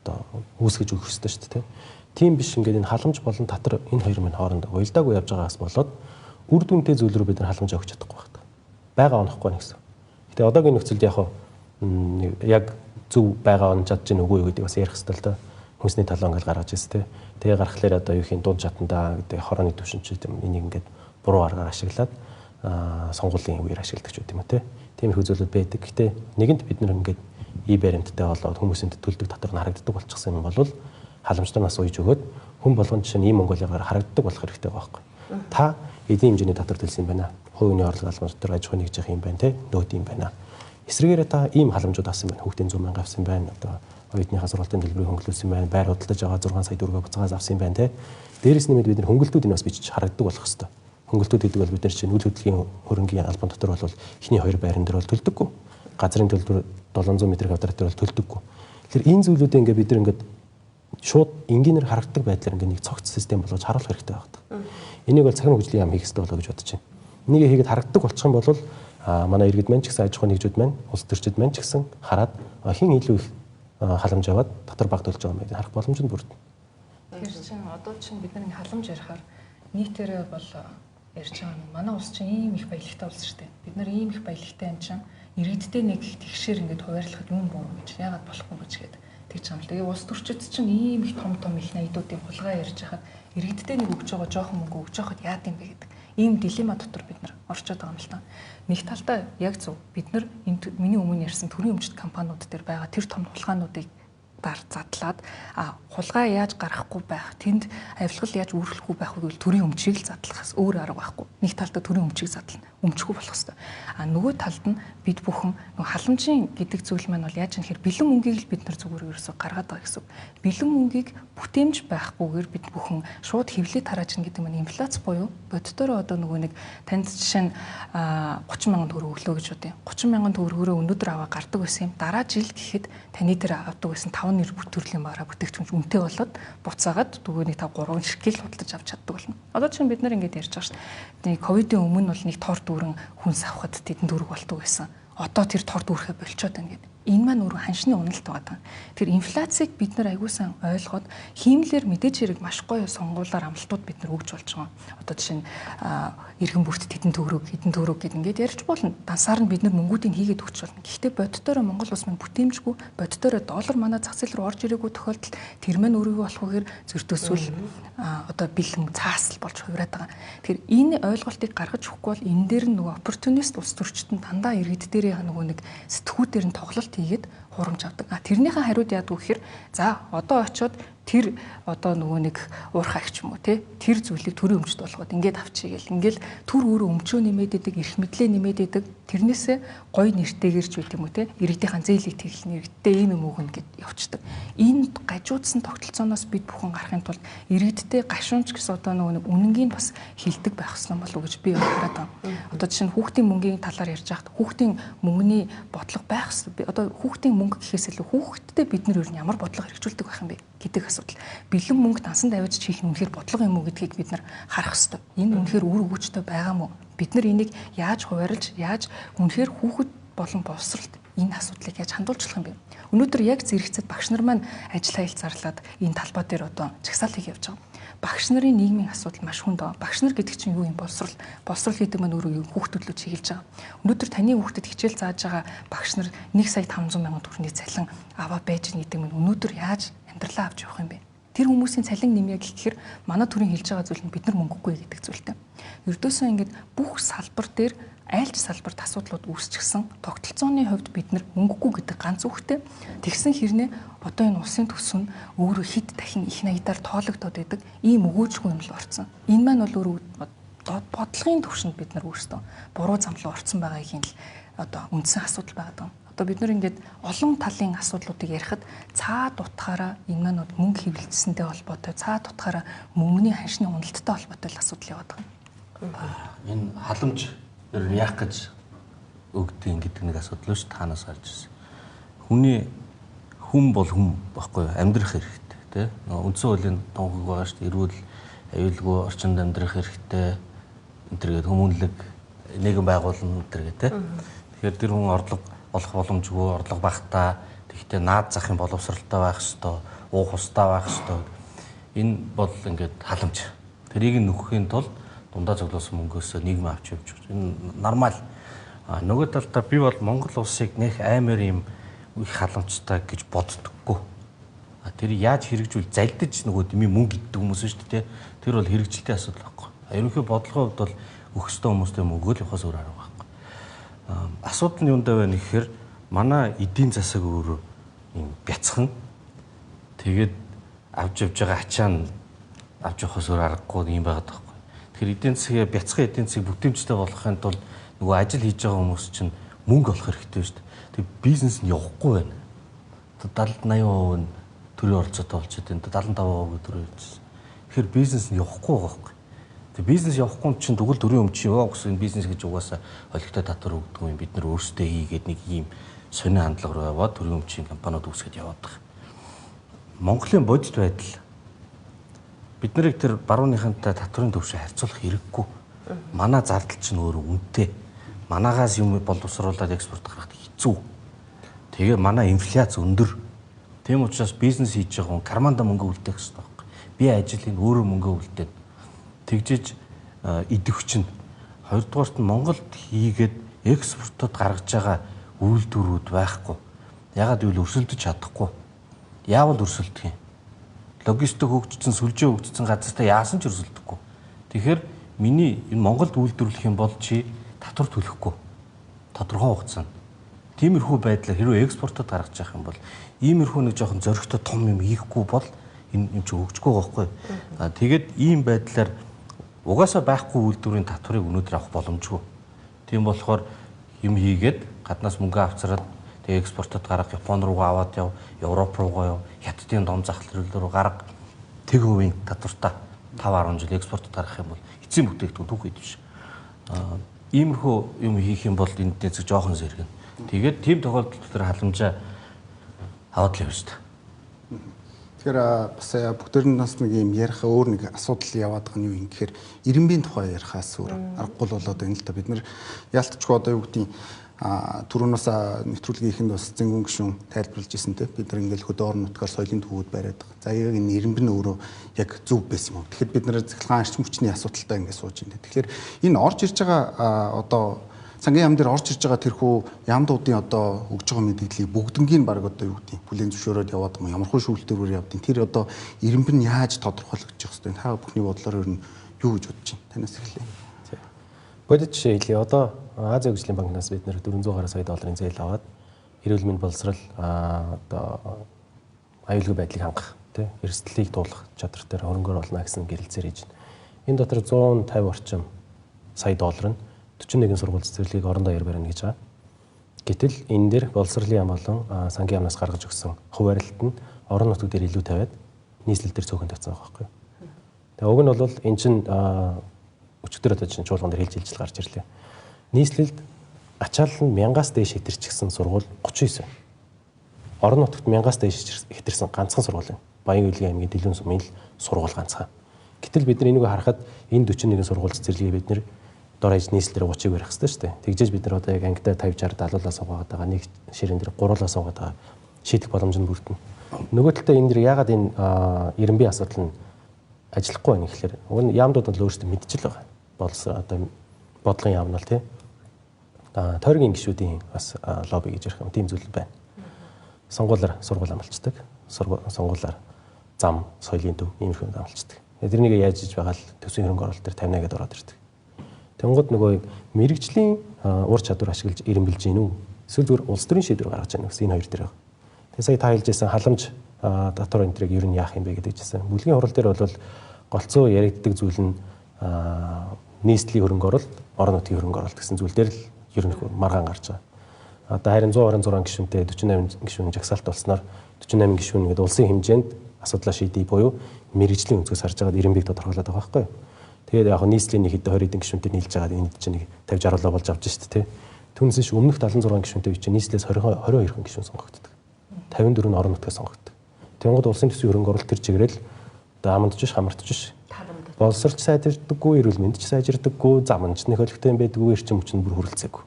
одоо үүсгэж өгөх хэрэгтэй шүү дээ. Тийм биш ингээд энэ халамж болон татвар энэ хоёр минь хооронд уялдаагүй явж байгаагаас болоод үр дүнтэй зүйл рүү бид нар халамж өгч чадахгүй байна. Бага онохгүй байна гэсэн. Гэтэ одоогийн нөхцөлд яг яг зөв байгаа онж чадж гин үгүй юу гэдэг бас ярих хэрэгтэй л да. Хүнсний талаа ингээд гаргаж ирсэн тий. Тэгээ гаргахлаар одоо юу хийх дунд чатандаа гэдэг хорооны төвшин ч гэдэм энийг ингээд буруу аргаар ашиглаад сонгуулийн үеэр ашигладаг ч гэдэм үү тий. Тийм их үзүүлэлт байдаг. Гэтэ нэгэнт бид нар ингээд и баримттай болоод хүмүүсийн төлдөг татвар нь харагддаг болчихсон юм бол халамжтай нас уйж өгөөд хүн болгон жишээ нь ийм Монголигаар харагддаг болох хэрэгтэй байгаа байхгүй. Та эдийн хэмжээний татвар төлсөн юм байна. Хувь хүний орлого албан дотор аж ахуйн нэгжих юм байна тий. Нөөд юм байна. Эсрэгээрээ та ийм халамжууд авсан байна. Хүүхдийн 100 мянга авсан байна. Одоо оюутныхаа сургалтын төлбөрийг хөнгөлүүлсэн байна. Байр худалдаж байгаа 6 сая төгрөгөө буцаагаас авсан юм байна тий. Дээрээс нэмээд бид нар хөнгөлтүүдийг бас бичиж харагддаг болох хэрэгтэй. Хөнгөлтүүд гэдэг бол бид нар чинь үйл хөдлөлийн хөрөнгийн албан дотор бол эхний хоёр байран дээр бол төлдөггүй. Газрын төлбөр 700 м квадрат дээр бол төлдөггүй. Тэгэхээр энэ зүйлүүдээ ингээд бид нар ингээд шууд энгийнээр харагддаг байдлаар ингээд нэг цогц систем болгож харуулах хэрэгтэй байна. Энийг бол цахим хөгжлийн яам хийх хэрэгтэй болоо гэж бодож байна. Энийг хийгээд харагддаг болчих юм бол манай иргэд маань ч гэсэн аж ахуйн нэгжүүд маань улс төрчид маань ч гэсэн хараад хэн илүү их халамж аваад татвар баг төлж байгаа юм бэ харах боломж нь бүрдэнэ. Тэгэхээр чинь одоо чинь бид нар халамж ярихаар нийтээрээ бол ярьж байгаа нь манай улс чинь ийм их баялагтай улс шүү дээ. Бид нар ийм их баялагтай юм чинь иргэдтэй нэг тэгшээр ингээд хуваарлахад юм буруу гэж яагаад болохгүй гэж гээд тэгж юм л. Тэгээ улс төрчид чинь ийм их том том их найдуудын хулгай ярьж хахад иргэдтэй нэг өгч байгаа жоохон мөнгө өгч байхад яад юм бэ гэдэг ийм дилемма дотор бид нар орчод байгаа юм л та. Нэг талдаа яг зөв бид нар энэ миний өмнө ярьсан төрийн өмчт компаниуд дээр байгаа тэр том хулгайнуудыг дар задлаад хулгай яаж гаргахгүй байх, тэнд авилгал яаж үүрхлэхгүй байх вэ гэвэл төрийн өмчийг л задлахаас өөр арга байхгүй. Нэг талдаа төрийн өмчийг задлана, өмчгүй болох ёстой. А нөгөө талд нь бид бүхэн нөгөө халамжийн гэдэг зүйл маань бол яаж юм гэхээр бэлэн мөнгийг л бид нар зүгээр ерөөсөө гаргаад байгаа гэсэн үг. Бэлэн мөнгийг бүтээмж байхгүйгээр бид бүхэн шууд хэвлээ тарааж ин гэдэг маань инфляц буюу боддороо одоо нөгөө нэг танд жишээ нь 30 мянган төгрөг өглөө гэж бодъё. 30 мянган төгрөгөөрөө өнөөдөр аваа гардаг байсан юм. Дараа жил гэхэд таны дээр авдаг байсан 5 нэр бүх төрлийн бараа бүтээгдэхүүн үнэтэй болоод буцаагаад дөгөөний 5 3 ширхгийг л худалдаж авч чаддаг болно. Одоо чинь бид нар ингэж ярьж байгаа шүү дээ. Ковидын өмнө бол нэг тор дүүрэн хүнс авахд тэдэн төгрөг болдог байсан. Одоо тэр тор дүүрхээ болчоод байна гэдэг. Энэ маань өөрөө ханшны уналт байгаа. Тэр инфляцийг бид нар аягүй сайн ойлгоод хиймлэр мэдээж хэрэг маш гоё сонгуулаар амлалтууд бид нар өгч болж байгаа. Одоо жишээ нь иргэн бүрт тэдэн төгрөг, хэдэн төгрөг гэд ингээд ярьж болно. Дансаар нь бид нар мөнгүүдийг хийгээд өгч болно. Гэхдээ бодитоороо Монгол улс маань бүтээмжгүй, бодитоороо доллар манай зах зээл рүү орж ирээгүй тохиолдолд тэр маань өөрөө юу болох вэ гэхээр зөрдөөсвөл одоо бэлэн цаасл болж хувираад байгаа. Тэгэхээр энэ ойлголтыг гаргаж өгөхгүй бол энэ дээр нь нөгөө оппортунист улс төрчид нь дандаа иргэд дээрээ нөгөө нэг сэтгүүтээр нь тоглолт хийгээд хурамж авдаг. А тэрнийхээ хариуд яадаг вэ гэхээр за одоо очиод тэр одоо нөгөө нэг уурхай ч юм уу те тэр зүйлийг төрийн өмчт болгоод ингээд авчиг гэл ингээл төр өөрөө өмчөө нэмээд идэг, эрх мэдлээ нэмээд идэг. Тэрнээсээ гоё нэртэйгэр ч байт юм уу те иргэдийнхаа зээлийг тэглэн иргэдтэй ийм юм өгнө гэд явцдаг. Энэ гажуудсан тогтолцооноос бид бүхэн гарахын тулд иргэдтэй гашуунч гэсэн одоо нөгөө нэг үнэнгийн бас хилдэг байх ёстой болов уу гэж би хараад байгаа. Одоо жишээ нь хүүхдийн мөнгийн талаар ярьж байхад хүүхдийн мөнгөний бодлого байх ёстой. Одоо хүүхдийн мөнгө гэхээс илүү хүүхдтэй бид нар ер нь ямар бодлого хэрэгжүүлдэг байх юм бэ гэдэг асуудал. Бэлэн мөнгө дансанд авчиж хийх нь үнэхээр бодлого юм уу гэдгийг бид нар харах ёстой. Энэ үнэхээр үр өгөөжтэй байгаа мó? Бид нар энийг яаж хуваарлж, яаж үнэхээр хүүхэд болон боловсролд энэ асуудлыг яаж хандуулж болох юм бэ? Өнөөдөр яг зэрэгцэд багш нар маань ажил хаял зарлаад энэ талбай дээр одоо жагсаал хийх явж байгаа. Багш нарын нийгмийн асуудал маш хүнд байгаа. Багш нар гэдэг чинь юу юм? Боловсрол. Боловсрол гэдэг маань өөрөө юу? Хүүхдүүд лөө чиглэж байгаа. Өнөөдөр таны хүүхдэд хичээл зааж байгаа багш нар 1 сая 500 мянган төгрөгийн цалин аваа байж гэдэг нь өнөөдөр яаж амьдралаа авч явах юм бэ? Тэр хүмүүсийн цалин нэмье гэхээр манай төрийн хэлж байгаа зүйл нь бид нар мөнгөгүй гэдэг зүйлтэй. Ердөөсөө ингээд бүх салбар дээр айлч салбарт асуудлууд үүсчихсэн. Тогтолцооны хувьд бид нар мөнгөгүй гэдэг ганц үгтэй. Тэгсэн хэрнээ одоо энэ улсын төсөв нь өөрөө хэд дахин их наядаар тоологдоод байдаг ийм өгөөжгүй юм л орцсон. Энэ маань бол өөрөө бодлогын төвшөнд бид нар өөрсдөө буруу зам руу орцсон байгаагийн л одоо үндсэн асуудал байгаа даа. Одоо бид нар ингээд олон талын асуудлуудыг ярихад цаад утгаараа энэ маань бол мөнгө хэвлэлсэнтэй холбоотой, цаад утгаараа мөнгөний ханшны уналттай холбоотой л асуудал яваад байгаа. Энэ халамж ер нь яах гэж өгдөг гэдэг нэг асуудал шүү танаас гарч ирсэн. Хүний хүн бол хүн баггүй амьдрах хэрэгтэй тий. Үндсэн хуулийн тунхаг байгаа шүү дээ. Эрүүл аюулгүй орчинд амьдрах хэрэгтэй. Энэ төр гээд хүмүүнлэг нийгэм байгуулна энэ төр гээд тий. Тэгэхээр тэр хүн орлого олох боломжгүй, орлого багтаа, тэгтээ наад захын боловсралтай байх ёстой, уух устай байх ёстой. Энэ бол ингээд халамж. Тэрийг нөхөхийн тулд дундаа цуглуулсан мөнгөөсөө нийгэм авч явж байгаа. Энэ нормал. Нөгөө талдаа би бол Монгол улсыг нэх аймаар юм их халамжтай гэж боддоггүй. Тэр яаж хэрэгжүүл залдиж нөгөө дэмий мөнгө иддэг хүмүүс шүү дээ. Тэр бол хэрэгжилтийн асуудал байхгүй. Ерөнхий бодлогын хувьд бол өгөх ёстой хүмүүстэй мөнгөө л явахаас өөр арга байхгүй. Асуудал нь юундаа байна гэхээр манай эдийн засаг өөрөө юм бяцхан. Тэгээд авч явж байгаа ачаа нь авч явахаас өөр аргагүй юм байгаад байхгүй. Тэгэхээр эдийн засгийг бяцхан эдийн засгийг бүтээмжтэй болгохын тулд нөгөө ажил хийж байгаа хүмүүс чинь мөнгө олох хэрэгтэй шүү дээ. Тэг бизнес нь явахгүй байна. 70 80% нь төрийн оролцоотой болчиход байна. 75% төрийн оролцоо. Тэгэхээр бизнес нь явахгүй байгаа байхгүй. Тэг бизнес явахгүй чинь тэгвэл төрийн өмч ёо гэсэн бизнес гэж угаасаа холигтой татвар өгдөг юм. Бид нар өөрсдөө хийгээд нэг ийм сонио хандлага руу яваад төрийн өмчийн компаниуд үүсгэж яваад байгаа. Монголын бодит байдал бид нарыг тэр барууныхантай татварын төвшөө харьцуулах хэрэггүй. Манай зардал чинь өөрөө үнэтэй. Манаагаас юм боловсруулад экспорт гаргахад хэцүү. Тэгээ манай инфляц өндөр. Тийм учраас бизнес хийж байгаа хүн карманда мөнгө үлдээх хэрэгтэй байхгүй. Би ажлыг өөрөө мөнгө үлдээд тэгжиж идэвч нь. Хоёрдугаарт нь Монголд хийгээд экспортод гаргаж байгаа үйлдвэрүүд байхгүй. Ягаад гэвэл өрсөлдөж чадахгүй. Яавал өрсөлдөх юм? Логистик хөгжсөн, сүлжээ хөгжсөн газартай яасан ч өрсөлдөхгүй. Тэгэхээр миний энэ Монголд үйлдвэрлэх юм бол чи татвар төлөхгүй. Тодорхой хугацаанд. Тиймэрхүү байдлаар хэрвээ экспортод гаргаж явах юм бол иймэрхүү нэг жоохон зоригтой том юм хийхгүй бол энэ юм чи хөгжихгүй байхгүй. Тэгээд ийм байдлаар угаасаа байхгүй үйлдвэрийн татварыг өнөөдөр авах боломжгүй. Тийм болохоор юм хийгээд гаднаас мөнгө авчраад тэгээ экспортод гаргах, Япон руугаа аваад яв, Европ руугаа яв, Хятадын том зах зээл рүү гарга тэг хувийн татвартай 5 10 жил экспортод гаргах юм бол эцсийн бүтээгдэхүүн түүх хэд биш. Иймэрхүү юм хийх юм бол энэ эдийн засаг жоохон сэргэнэ. Тэгээд тийм тохиолдолд тэр халамжаа аваад л явна шүү дээ. Тэгэхээр бас бүгдээр нь бас нэг юм ярих өөр нэг асуудал яваад байгаа нь юу юм гэхээр ирэмбийн тухай ярихаас өөр аргагүй болоод байна л да. Бид нэр яалтчгүй одоо юу гэдгийг Түрүүнээс нэвтрүүлгийн эхэнд бас Зэнгүн гишүүн тайлбарлаж ирсэн те, бид нар ингээл хөдөө орон нутгаар соёлын төвүүд бариад байгаа. За яг энэ ирэмб нь өөрөө яг зөв байсан юм уу? Тэгэхээр бид нар цахилгаан эрчим хүчний асуудалтай ингээд сууж байна. Тэгэхээр энэ орж ирж байгаа одоо сангийн яам дээр орж ирж байгаа тэрхүү яамдуудын одоо өгж байгаа мэдээллийг бүгднгийн баг одоо юу гэдэг хүлээн зөвшөөрөөд яваад юм ямар хөө шүүлтүүрээр явдیں۔ Тэр одоо ирэмб нь яаж тодорхойлогдож явах хэвтэй? Та бүхний бодлоор ер нь юу гэж бодож байна? Танаас эхлэе. Бодит жишээ хэлье. Одоо Азийн хөгжлийн банкнаас бид нэр 400 гаруй сая долларын зээл аваад эрүүл мэнд боловсрал одоо аюулгүй байдлыг хангах, тий, эрсдлийг туулах чадвар дээр хөрөнгө оруулна гэсэн гэрэлцээр хийж байна. Энэ дотор 150 орчим сая доллар нь 41 сургууль цэцэрлэгийг орон даяар барина гэж байгаа. Гэтэл энэ дээр боловсролын яам болон сангийн яамнаас гаргаж өгсөн хуваарилт нь орон нутаг дээр илүү тавиад нийслэл дээр цөөхөн тавьсан байгаа байхгүй юу. Тэгээ уг нь бол эн чинь өчигдөр одоо чинь чуулган дээр хэлж гарч ирлээ. Нийслэлд ачаал нь 1000-аас дээш хэтэрчихсэн сургууль 39. Орон нутагт 1000-аас дээш хэтэрсэн ганцхан сургууль байна. Баян-Өвлгийн аймгийн Дэлгүүн сумын л сургууль ганцхан. Гэтэл бид нар энийг харахад энэ 41 сургууль цэцэрлэгийг бид нар дор хаяж нийслэлээр 30-ыг барих хэрэгтэй шүү дээ. Тэгжээж бид нар одоо яг ангидаа 50 60 70-аас суугаад байгаа, нэг ширээн дээр 3-аас суугаад байгаа шийдэх боломж нь бүрдэнэ. Нөгөө талдаа энэ дэр яагаад энэ ирэмбийн асуудал нь ажиллахгүй байна гэхэлэр уг нь яамдууд нь л өөрсдөө мэдчихэл байгаа. Болсон одоо бодлогын яам нь бол тий. Тойргийн гишүүдийн бас лобби гэж ярих юм тийм зүйл байна. Сонгуулиар сургууль амлцдаг. Сонгуулиар зам, соёлын төв иймэрхүү юм амлцдаг. Тэрнийг яаж хийж байгаа л төсвийн хөрөнгө оруулалт дээр 50 гээд ороод ирдэг. Тэнгууд нөгөө мэрэгжлийн ур чадвар ашиглаж ирэмбэлж гин үү? Эсвэл зүгээр улс төрийн шийдвэр гаргаж гин гэсэн энэ хоёр дээр байна. Тэгээ сая та хэлжсэн халамж татвар энтрийг ер нь яах юм бэ гэдэг чийсэн. Бүлгийн хурал дээр бол голцоо яригддаг зүйл нь нийслэлийн хөрөнгө оруулалт, орон нутгийн хөрөнгө оруулалт гэсэн зүйл дээр л ер нь маргаан гарч байгаа. Одоо харин 126 гишүүнтэй 48 гишүүн жагсаалт болсноор 48 гишүүн гэдэг улсын хэмжээнд асуудлаа шийдээ буюу мэрэгжлийн өнцгөөс харж байгаад ирэмбийг тодорхойлоод байгаа байхгүй юу. Тэгээд яг нийслэлийн нэг хэд 20 хэдэн гишүүнтэй нийлж байгаа энэ чинь нэг 50 60 болж авч шít тэ. Түүнээс ш өмнөх 76 гишүүнтэй үе чинь нийслэлээс 22 хүн гишүүн сонгогддог. 54 нь орон нутгаас сонгогддог. Тэнгууд улсын төсвийн хөрөнгө оруулалт тэр чигээрэл одоо амандж ш хамартж ш. Боловсролч сайжирдаггүй, эрүүл мэнд ч сайжирдаггүй, зам нь ч нөхөөлөлттэй юм байдаггүй, эрчим хүч нь бүр хүрэлцээгүй.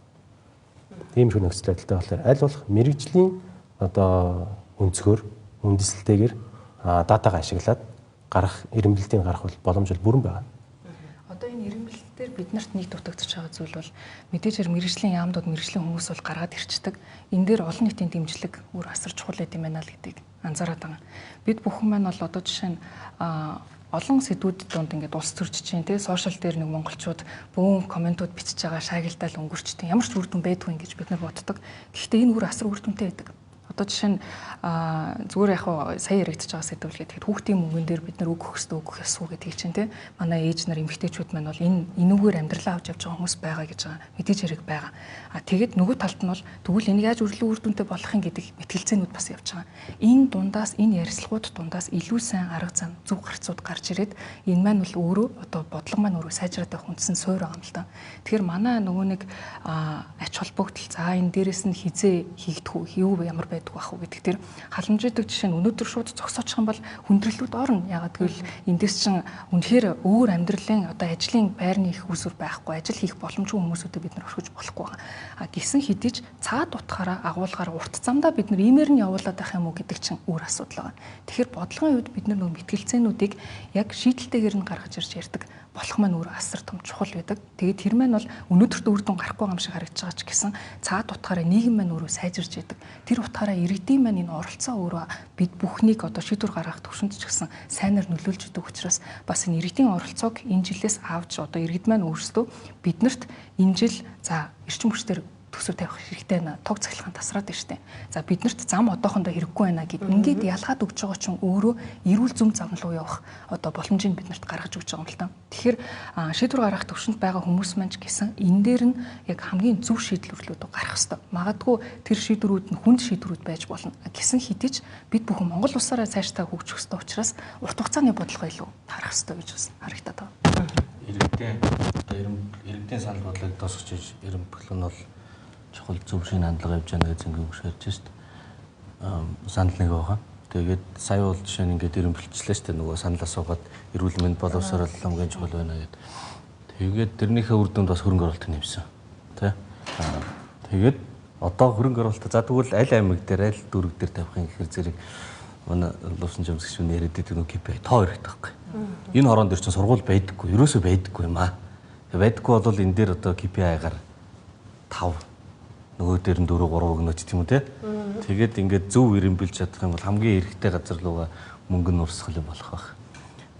Тиймэрхүү нөхцөл байдалтай болохоор аль болох мэрэгжлийн одоо өнцгөр, үндэслэлтэйгээр датагаа ашиглаад гарах эрэмбэлтийг гаргах бол боломж бол бүрэн байгаа. Одоо энэ эрэмбэлт дээр биднэрт нэг дутагдчих байгаа зүйл бол мэдээж хэрэг мэрэгжлийн яамдууд, мэрэгжлийн хүмүүс бол гаргаад ирчдэг. Энэ дээр олон нийтийн дэмжлэг үр асар чухал байт юм байна л гэдгийг анзаараад байгаа. Бид бүхэн маань бол одоо жишээ нь олон сэдвүүд донд ингээд улс төрж чинь тий сошиал дээр нэг монголчууд бөөн комментууд бичиж байгаа шаагилдаал өнгөрчтэй ямар ч үр дүн байдгүй ингэж бид нар боддог. Гэхдээ энэ үр асар үр дүнтэй байдаг. Одоо жишээ нь зүгээр яг сая яригдчихэж байгаа сэдвүүлгээ тэгэхээр хүүхдийн мөнгөн дээр бид нар үг өгөх ёстой, өгөх ёсгүй гэдгийг чинь тий манай ээж нар эмэгтэйчүүд маань бол энэ энүүгээр амьдралаа авч явж байгаа хүмүүс байгаа гэж байгаа мэдээж хэрэг байгаа. А тэгэд нөгөө талд нь бол тэгвэл энийг яаж үрлэн үр дүнтэй болох юм гэдэг мэтгэлцээнүүд бас явж байгаа. Энэ дундаас энэ ярилцлагууд дундаас илүү сайн арга зам зөв гарцууд гарч ирээд энэ маань бол өөрөө одоо бодлого маань өөрөө сайжраад байх үндсэн суурь байгаа юм л да. Тэгэхээр манай нөгөө нэг ач холбогдол за энэ дээрэс нь хизээ хийгдэх үү юу ямар байдаг байх уу гэдэг тэр халамжийдаг жишээ нь өнөөдөр шууд зогсоочих юм бол хүндрэлүүд орно. Ягаад гэвэл эндээс чинь үнэхээр өөр амьдралын одоо ажлын байрны их үүсвэр байхгүй, ажил хийх боломжгүй хүмүүсүүдэд бид нар орхиж болохгүй байгаа. А гисэн хэдий ч цаад утгаараа агуулгаар урт замдаа бид нар иймэр нь явуулаад байх юм уу гэдэг чинь өөр асуудал байгаа. Тэгэхээр бодлогын үед бид нар нөгөө мэтгэлцээнүүдийг яг шийдэлтэйгээр нь гаргаж ирж ярьдаг болох маань өөр асар том чухал байдаг. Тэгээд тэр маань бол өнөөдөрт үр дүн гарахгүй юм шиг харагдаж байгаа ч гэсэн цаад утгаараа нийгэм маань өөрөө сайжирч яадаг. Тэр утгаараа иргэдийн маань энэ оролцоо өөрөө бид бүхнийг одоо шийдвэр гаргах төвшөнд ч гэсэн сайнаар нөлөөлж идэг учраас бас энэ иргэдийн оролцоог энэ жилээс авч одоо иргэд маань өөрсдөө биднэрт энэ жил за эрчим хүчээр төсөв тавих хэрэгтэй байна. Тог цахилгаан тасраад байна штэ. За биднэрт зам одоохондоо хэрэггүй байна гэд ингээд ялгаад өгч байгаа чинь өөрөө эрүүл зүүн зам руу явах одоо боломжийг биднэрт гаргаж өгч байгаа юм л та. Тэгэхээр шийдвэр гаргах төвшөнд байгаа хүмүүс маань ч гэсэн энэ дээр нь яг хамгийн зөв шийдвэрлэлүүд гарах ёстой. Магадгүй тэр шийдвэрүүд нь хүнд шийдвэрүүд байж болно. Гэсэн хэдий ч бид бүхэн Монгол улсаараа цаашдаа хөгжих ёстой учраас урт хугацааны бодлогоо илүү харах ёстой гэж бас харагдаад байна. Иргэдийн одоо иргэдийн санал бодлыг тосгож иж эрэмбэл нь бол чухал зөв шинэ хандлага явж байгаа гэж зингээ өгш ярьж шít. Санал нэг байгаа. Тэгээд сая бол жишээ нь ингээд эрэмбэлчлээ шүү дээ. Нөгөө санал асуугаад эрүүл мэнд боловсрол хамгийн чухал байна гэд. Тэгээд тэрнийхээ үр дүнд бас хөрөнгө оруулалт нэмсэн. Тэ? Тэгээд одоо хөрөнгө оруулалт за тэгвэл аль аймаг дээр аль дүүрэг дээр тавих юм гэхэр зэрэг манай лувсан жамс гişүн яриад байдаг нөө KPI тоо хэрэгтэй байхгүй. Энэ хорон дээр чинь сургууль байдаггүй, ерөөсөө байдаггүй юм аа. Тэгээ байдаггүй бол энэ дээр одоо KPI-гаар 5 нөгөө дээр нь 4 3 өгнө ч тийм үү те. Тэгээд ингээд зөв эренбэлж чадах юм бол хамгийн эрхтэй газар руугаа мөнгө нь урсгал юм болох байх.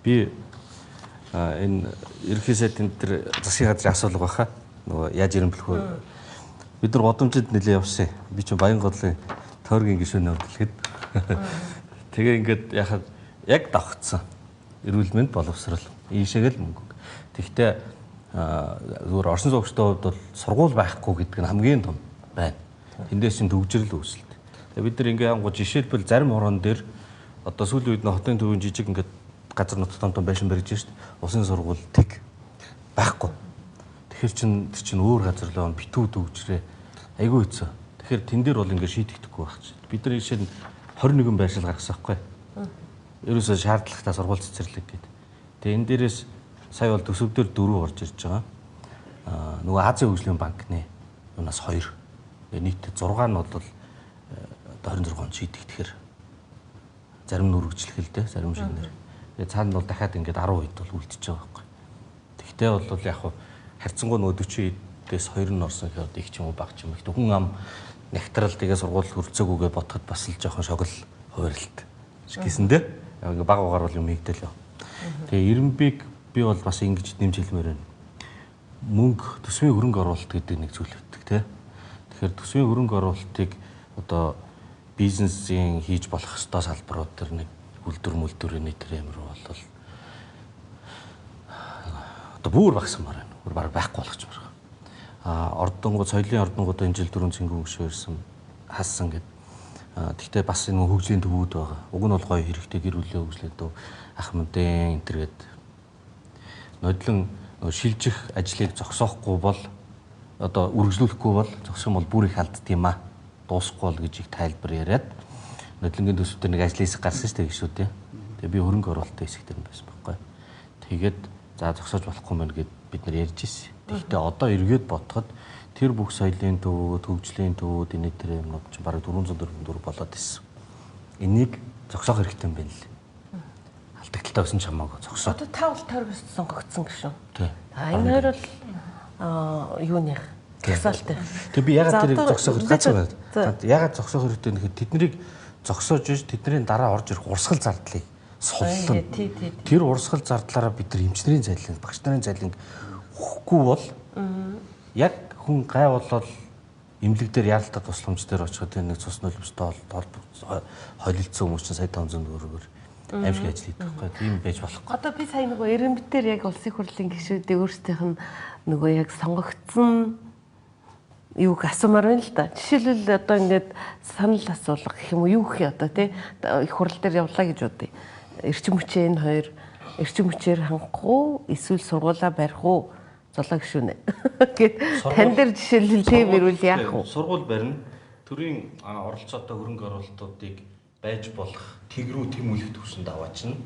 Би энэ ерөнхий сайдын тэр засгийн газрын асуулга баха. Нөгөө яаж эренбэлэх вэ? Бид нар годомжид нэлээ явсан. Би чинь Баян годлын тойргийн гишүүний хувьд хэлэхэд. Тэгээ ингээд яхад яг давхцсан. Эрүүл мэнд боловсрал ийшээгээл мөнгө. Тэгвэл зүгээр оршин суугчдын хувьд бол сургууль байхгүй гэдэг нь хамгийн том байна. Тэндээс чинь төгжрөл үүсэлт. Тэгээ бид нар ингээ ангуу жишээлбэл зарим хорон дээр одоо сүүлийн үед хотын төвийн жижиг ингээд газар нутаг том том байшин барьж шít. Усын сургууль тэг байхгүй. Тэгэхээр чин тэр чин өөр газар руу битүү төгжрээ айгүй хэцүү. Тэгэхээр тэн дээр бол ингээ шийтгэхгүй байх чинь. Бид нар жишээ нь 21 байршил гаргасан байхгүй. Ерөөсөө шаардлагатай сургууль цэцэрлэг гэдэг. Тэгээ энэ дээрээс сая бол төсөв дээр 4 орж ирж байгаа. Нөгөө Азийн хөгжлийн банкны юунаас 2. Тэгээ нийтдээ 6 нь бол одоо 26 онд шийдэгдэхээр зарим нь үргэлжлэх л дээ, зарим шинээр. Тэгээ цаана нь бол дахиад ингээд 10 хэд бол үлдчихэж байгаа байхгүй. Тэгтээ бол яг харьцангуй нөгөө 40-ээс 2 нь орсон гэхэд их ч юм уу бага ч юм. Гэхдээ хүн ам нягтрал тэгээ сургууль хөрөлцөөгүйгээ ботход бас л жоохон шогл хувиралт гэсэндээ ингээ баг багаар бол юм хийгдэл. Тэгээ Ирэмбийг би бол бас ингэж нэмж хэлмээр байна. Мөнгө төсвийн хөрөнгө оруулалт гэдэг нэг зүйл өгдөг тий. Тэгэхээр төсвийн хөрөнгө оруулалтыг одоо бизнесийн хийж болох ёстой салбарууд төр нэг үйлдвэр мүлдвэрийн тэр юм руу бол одоо бүр багсмаар байна. Бүр баг байхгүй болгочмоор. Ордонгууд соёлын ордонгууд энэ жил 4 цэнгүүн гişүү ирсэн хассан гэд. Тэгтээ бас энэ хөгжлийн төвүүд байгаа. Уг нь бол гоё хэрэгтэй гэр бүлийн хөгжлийн төв Ахмадын энэ төр гэд нодлон шилжих ажлыг зогсоохгүй бол одоо үргэлжлүүлэхгүй бол зогсох юм бол бүр их алдд юм аа. Дуусахгүй бол гэж их тайлбар яриад нодлонгийн төсөв дээр нэг ажлын хэсэг гарсан шүү дээ гişүүдээ. Тэгээ би хөрөнгө оруулалтын хэсэг дээр байсан байхгүй. Тэгээд за зогсоож болохгүй мэн гэд бид нар ярьж ирсэн. Тэгэхдээ одоо эргээд бодоход тэр бүх соёлын төвүүд, хөгжлийн төвүүд энэ тэр юмнууд чинь бараг 444 болоод ирсэн. Энийг зогсоох хэрэгтэй юм байна л. Алдагдaltaй байсан ч хамаагүй зогсоо. Одоо та бол тойргоос сонгогдсон гişүн. Тий. Энэ хоёр бол юуных зогсоолтой. Тэг би ягаад тэрийг зогсоох хэрэгтэй? Ягаад зогсоох хэрэгтэй нэхэд тэднийг зогсоож иж тэдний дараа орж ирэх урсгал зардлыг суллана. Тэр урсгал зардлаараа бид нар эмчнэрийн зайлан, багш нарын зайлан өгөхгүй бол яг хүн гай болоод эмнэлэг дээр яаралтай тусламж дээр очиход тэр нэг цус нулимстай холилдсон хүмүүс чинь сая 500 төгрөгөөр аимшиг ажил хийдэг байхгүй. Тийм байж болохгүй. Одоо би сая нөгөө Эрэмбэтээр яг улсын хурлын гишүүдийг өөрсдийнх нь нөгөө яг сонгогдсон юуг асуумаар байна л да. Жишээлбэл одоо ингээд санал асуулга гэх юм уу юу гэх юм одоо тий их хурал дээр явлаа гэж бодъё. Эрчим хүчээ энэ хоёр эрчим хүчээр хангах уу эсвэл сургуулаа барих уу? Золоо гişүнэ. Гэт тань дээр жишээлбэл тийм ирвэл яах вэ? Сургууль барина. Төрийн оролцоотой хөрөнгө оруулалтуудыг байж болох тэгрүү тэмүүлэх төвшөнд аваачна.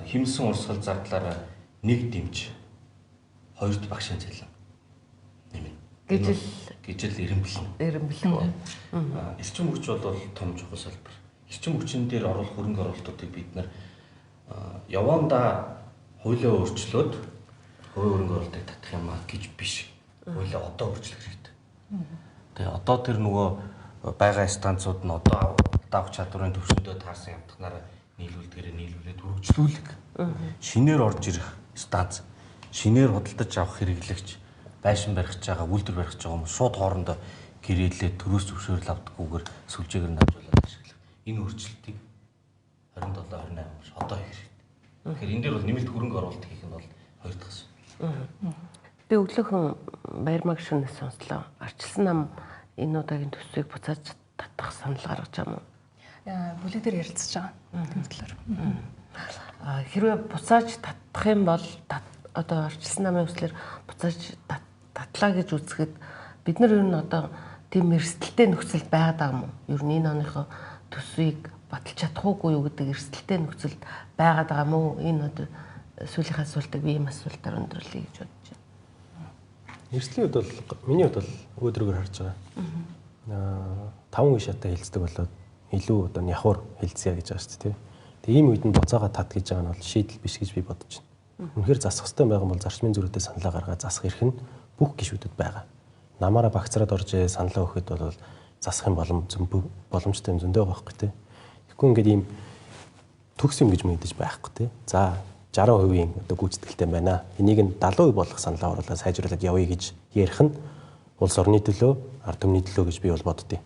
Хэмсэн урсгал зардлаараа нэг дэмж хоёрт багшийн цалин нэмнэ. Гижил эрэмблэн. Эрэмблэн. Эрчим хүч бол том чухал салбар. Эрчим хүчин дээр оруулах хөрөнгө оруулалтуудыг бид нар явандаа хуулиа өөрчлөөд хувийн хөрөнгө оруулалтыг татах юм а гэж биш. Хуулиа одоо өөрчлөх хэрэгтэй. Тэгээ одоо тэр нөгөө байгаа станцууд нь одоо давх чадварын төвшөндөө таарсан явдганаараа нийлүүлдгээрээ нийлүүлээд үргэлжлүүлэг. Шинээр орж ирэх станц, шинээр худалдаж авах хэрэглэгч, байшин барих гэж байгаа, үйлдвэр барих гэж байгаа хүмүүс шууд хоорондоо гэрээлээд төрөөс зөвшөөрөл авдаггүйгээр сүлжээгээр нь дамжуулаад ашиглах. Энэ өөрчлөлтийг 27 28 он одоо хийх хэрэгтэй. Тэгэхээр энэ дээр бол нэмэлт хөрөнгө оруулалт хийх нь бол хоёр дахь асуулт. Би өглөөхөн Баярмаг шөнөөс сонслоо. Арчилсан нам энэ удаагийн төсвийг буцааж татах санал гаргаж байгаа юм уу? Бүлэг дээр ярилцаж байгаа. Тийм талаар. Хэрвээ буцааж татах юм бол одоо арчилсан намын үслэр буцааж татлаа гэж үзэхэд бид нар ер нь одоо тийм эрсдэлтэй нөхцөлд байгаад байгаа юм уу? Ер нь энэ оныхоо төсвийг баталж чадах уугүй юу гэдэг эрсдэлтэй нөхцөлд байгаад байгаа юм уу? Энэ одоо сүүлийн асуултыг би ийм асуултаар өндөрлөе гэж бодож байна. Эрсдлийн хувьд бол миний хувьд бол өөдрөгөр харж байгаа. 5 үе шатаа хилцдэг болоод илүү одоо нявхар хилцье гэж байгаа шүү дээ. Тэгээ ийм үед нь буцаага тат гэж байгаа нь бол шийдэл биш гэж би бодож байна. Үнэхээр засах хэрэгтэй байгаа бол зарчмын зөрүүтэй саналаа гаргаад засах эрх нь бүх гишүүдэд байгаа. Намаараа багцраад орж саналаа өгөхөд бол засах юм боломжтой юм зөндөө байгаа байхгүй тий. Тэгэхгүй ингээд ийм төгс юм гэж мэдэж байхгүй тий. За 60% одоо гүйцэтгэлтэй байна. Энийг нь 70% болгох саналаа оруулаад сайжруулад явъя гэж ярих нь улс орны төлөө, ард түмний төлөө гэж би бол боддیں۔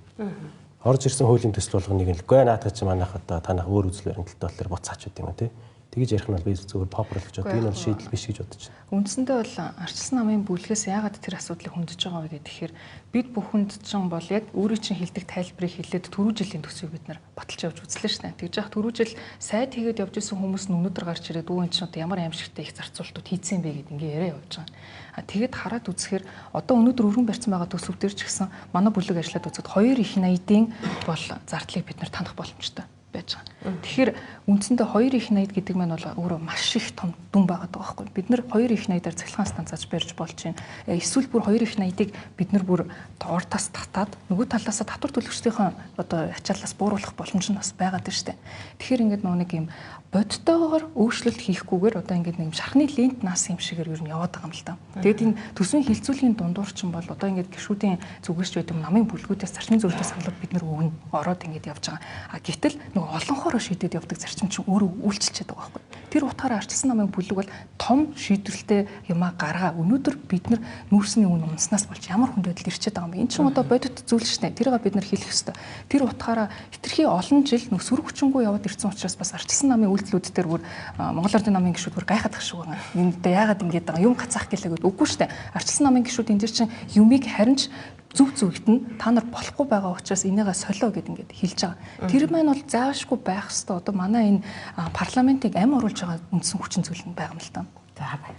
Орж ирсэн хуулийн төсөл болгоныг нь л гүй наадах чи манайх одоо танах өөр үзэл баримталтай болохоор буцаач гэдэг юм тий. Тэгэж ярих нь бол би зүгээр попрол гэж боддог. Энэ бол шийдэл биш гэж бодож байна. Үндсэндээ бол арчилсан намын бүлгээс яагаад тэр асуудлыг хөндөж байгаа вэ гэхээр бид бүхэнд ч бол яг өөрийн чинь хилдэг тайлбарыг хэлээд түрүү жилийн төсвийг бид нар баталж явж үзлээ шүү дээ. Тэгж яах түрүү жил сайд хийгээд явж исэн хүмүүс нь өнөөдөр гарч ирээд үү эн чинь одоо ямар аимшигтай их зарцуулалтууд хийцэн бэ гэд ингээ яриа явж байгаа. А тэгэд хараад үзэхээр одоо өнөөдөр өргөн барьсан байгаа төсөв дээр ч гэсэн манай бүлэг ажиллаад үзэхэд хоёр их 80-ийн бол зардлыг бид нар танах боломжтой байж байгаа. Тэгэхээр үндсэндээ 2 их 80 гэдэг маань бол өөрөө маш их том дүн байгаа байхгүй. Бид нар 2 их 80-аар цахилгаан станцаач барьж болж байна. Эсвэл бүр 2 их 80-ыг бид нар бүр ортоос татаад нөгөө талаасаа татвар төлөгчдийнхөө одоо ачааллаас бууруулах боломж нь бас байгаад байна шүү дээ. Тэгэхээр ингээд нөгөө нэг юм бодтойгоор өөрчлөлт хийхгүйгээр одоо ингээд нэг шархны лент наас юм шигээр ер нь яваад байгаа юм л та. Тэгээд энэ төсвийн хилцүүлгийн дундуур чинь бол одоо ингээд гишүүдийн зүгээс ч байдаг намын бүлгүүдээс зарчмын зөрүүтэй саналууд бид нар өгнө ороод ингээд явж байгаа. А гэтэл нөгөө олонхороо шийдээд явдаг зарчим чинь өөрөө үйлчилчээд байгаа байхгүй. Тэр утгаараа арчилсан намын бүлэг бол том шийдвэрлэлтэй юмаа гаргаа. Өнөөдөр бид нар нүүрсний үн унснаас болж ямар хүнд байдалд ирчээд байгаа юм бэ? Энэ чинь одоо бодит зүйл шүү дээ. Тэрийг бид нар хэлэх ёстой. Тэр утгаараа хэтэрхий олон жил нөх сөрөг хүчингү яваад ирсэн учраас бас арчилсан намын үйлдэлүүд дээр бүр Монгол Ардын намын гишүүд бүр гайхах шиг байгаа. Энэ одоо яагаад ингэж байгаа юм гацаах гэлээ үгүй шүү дээ. Арчилсан намын гишүүд энэ дэр чинь юмыг харин ч зөв зөвхт нь та нар болохгүй байгаа учраас энийгээ солио гэд ингээд хэлж байгаа. Тэр маань бол заавшгүй байх хэвээр одоо манай энэ парламентыг ам оруулж байгаа үндсэн хүчин зүйл нь байгаа юм л та. За бай.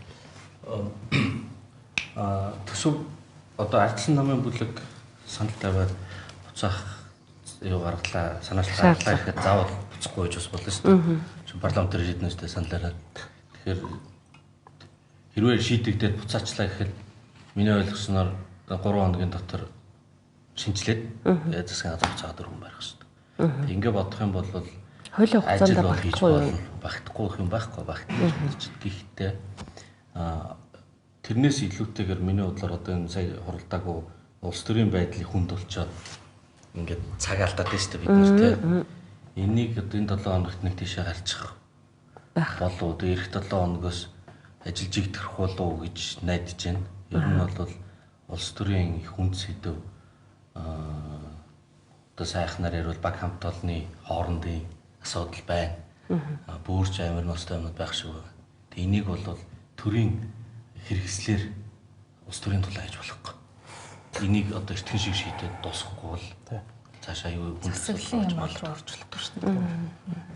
Төсөв одоо арчилсан намын бүлэг санал тавиад буцаах юу гаргалаа, санаачлал гаргалаа гэхэд заавал буцахгүй гэж бас болно шүү дээ. Парламентээр шийднэ шүү дээ саналаараа. Тэгэхээр хэрвээ шийдэгдээд буцаачлаа гэхэд миний ойлгосноор 3 хоногийн дотор шинжилээд засгийн газар буцаагаад өргөн барих шүү дээ. Ингээ бодох юм бол хуулийн хугацаанд багтахгүй юу? Багтахгүй юм байхгүй багтана гэж. Гэхдээ тэрнээс илүүтэйгээр миний бодлоор одоо энэ сая хуралдаагүй улс төрийн байдлыг хүнд болчоод ингээд цаг алдаад байна шүү дээ бид нар тий. Энийг одоо энэ 7 хоногт нэг тийшээ гарчих байх болов уу? Ирэх 7 хоногоос ажил жигдэх болов уу гэж найдаж байна. Ер нь бол улс төрийн их хүнд сэдэв одоо сайхнаар ярил баг хамт олонны хоорондын асуудал байна. Бөөрч амир ностой юмнууд байх шиг байна. Тэг энийг бол төрийн хэрэгслэр улс төрийн тулаа хийж болохгүй. Энийг одоо эртхэн шиг шийдээд дуусгахгүй бол цаашаа юу засаглалын юм руу орж болохгүй шүү дээ.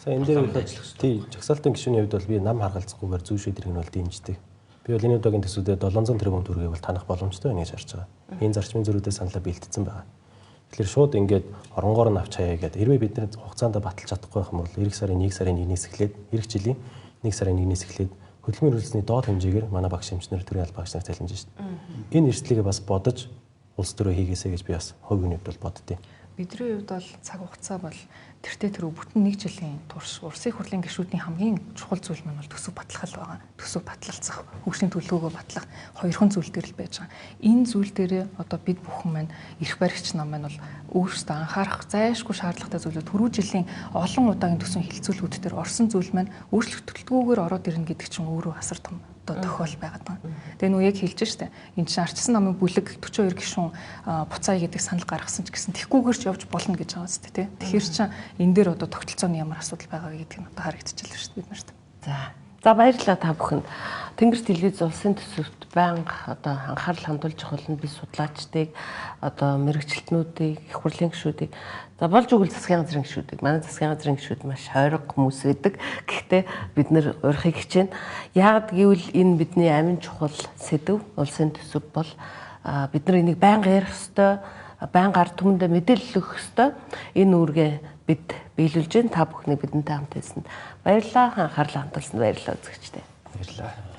За энэ дээр бол тий жагсаалтын гишүүний хувьд бол би нам харгалзахгүйгээр зүй шийдвэрийг нь бол дэмждэг. Би бол энэ удаагийн төсвүүдэд 700 тэрбум төгрөгийг бол танах боломжтой байна гэж харж байгаа. Энэ зарчмын зөрүүтэй саналаа бэлтгэсэн байгаа. Тэгэхээр шууд ингээд оронгоор нь авч хаяа гэдэг. Хэрвээ бид нэр хугацаанд баталж чадахгүй байх юм бол эх сарын 1 сарын 1-ээс эхлээд эх жилийн 1 сарын 1-ээс эхлээд хөдөлмөрийн үргэлжлэлний доод хэмжээгээр манай багш эмчнэр төрийн албан багш нар цалинж шít. Энэ эрсдлийг бас бодож улс төрөө хийгээсэй гэж би бас хувийн хувьд бол боддیں۔ Бидний хувьд бол цаг хугацаа бол тэртээ тэрүү бүтэн нэг жилийн турш Улсын их хурлын гишүүдийн хамгийн чухал зүйл маань бол төсөв батлах л байгаа. Төсөв батлалцах, хөгжлийн төлөвлөгөөгөө батлах хоёрхан зүйл дээр л байж байгаа. Энэ зүйл дээрээ одоо бид бүхэн маань эрх баригч нам маань бол өөрсдөө анхаарах зайлшгүй шаардлагатай зүйлүүд түрүү жилийн олон удаагийн төсвийн хилцүүлгүүд дээр орсон зүйл маань өөрчлөгдөлгүйгээр ороод ирнэ гэдэг чинь өөрөө асар том одоо тохиол байгаад байгаа. Тэгээ нүү яг хэлж штэ. Энд чинь арчилсан намын бүлэг 42 гишүүн буцаая гэдэг санал гаргасан ч гэсэн тэгхгүйгээр ч явж болно гэж байгаа зү тэ. Тэгэхээр чинь энэ дээр одоо тогтолцооны ямар асуудал байгаа вэ гэдг нь одоо харагдчихлаа шүү дээ бид нарт. За баярлалаа та бүхэнд. Тэнгэр телевиз улсын төсөвт байнга одоо анхаарал хандуулж явах нь би судлаачдыг одоо мэргэжилтнүүдийг, их хурлын гишүүдийг, за болж өгвөл засгийн газрын гишүүдийг. Манай засгийн газрын гишүүд маш хойрог хүмүүс байдаг. Гэхдээ бид нэр урихыг хичээнэ. Яагад гэвэл энэ бидний амин чухал сэдэв улсын төсөв бол бид нар энийг байнга ярих ёстой, байнга ард түмэндээ мэдээлэл өгөх ёстой. Энэ үүргээ бид биелүүлж байна. Та бүхний бидэнтэй хамт байсанд баярлалаа. Анхаарлаа хандуулсанд баярлалаа үзэгчдээ. Баярлалаа.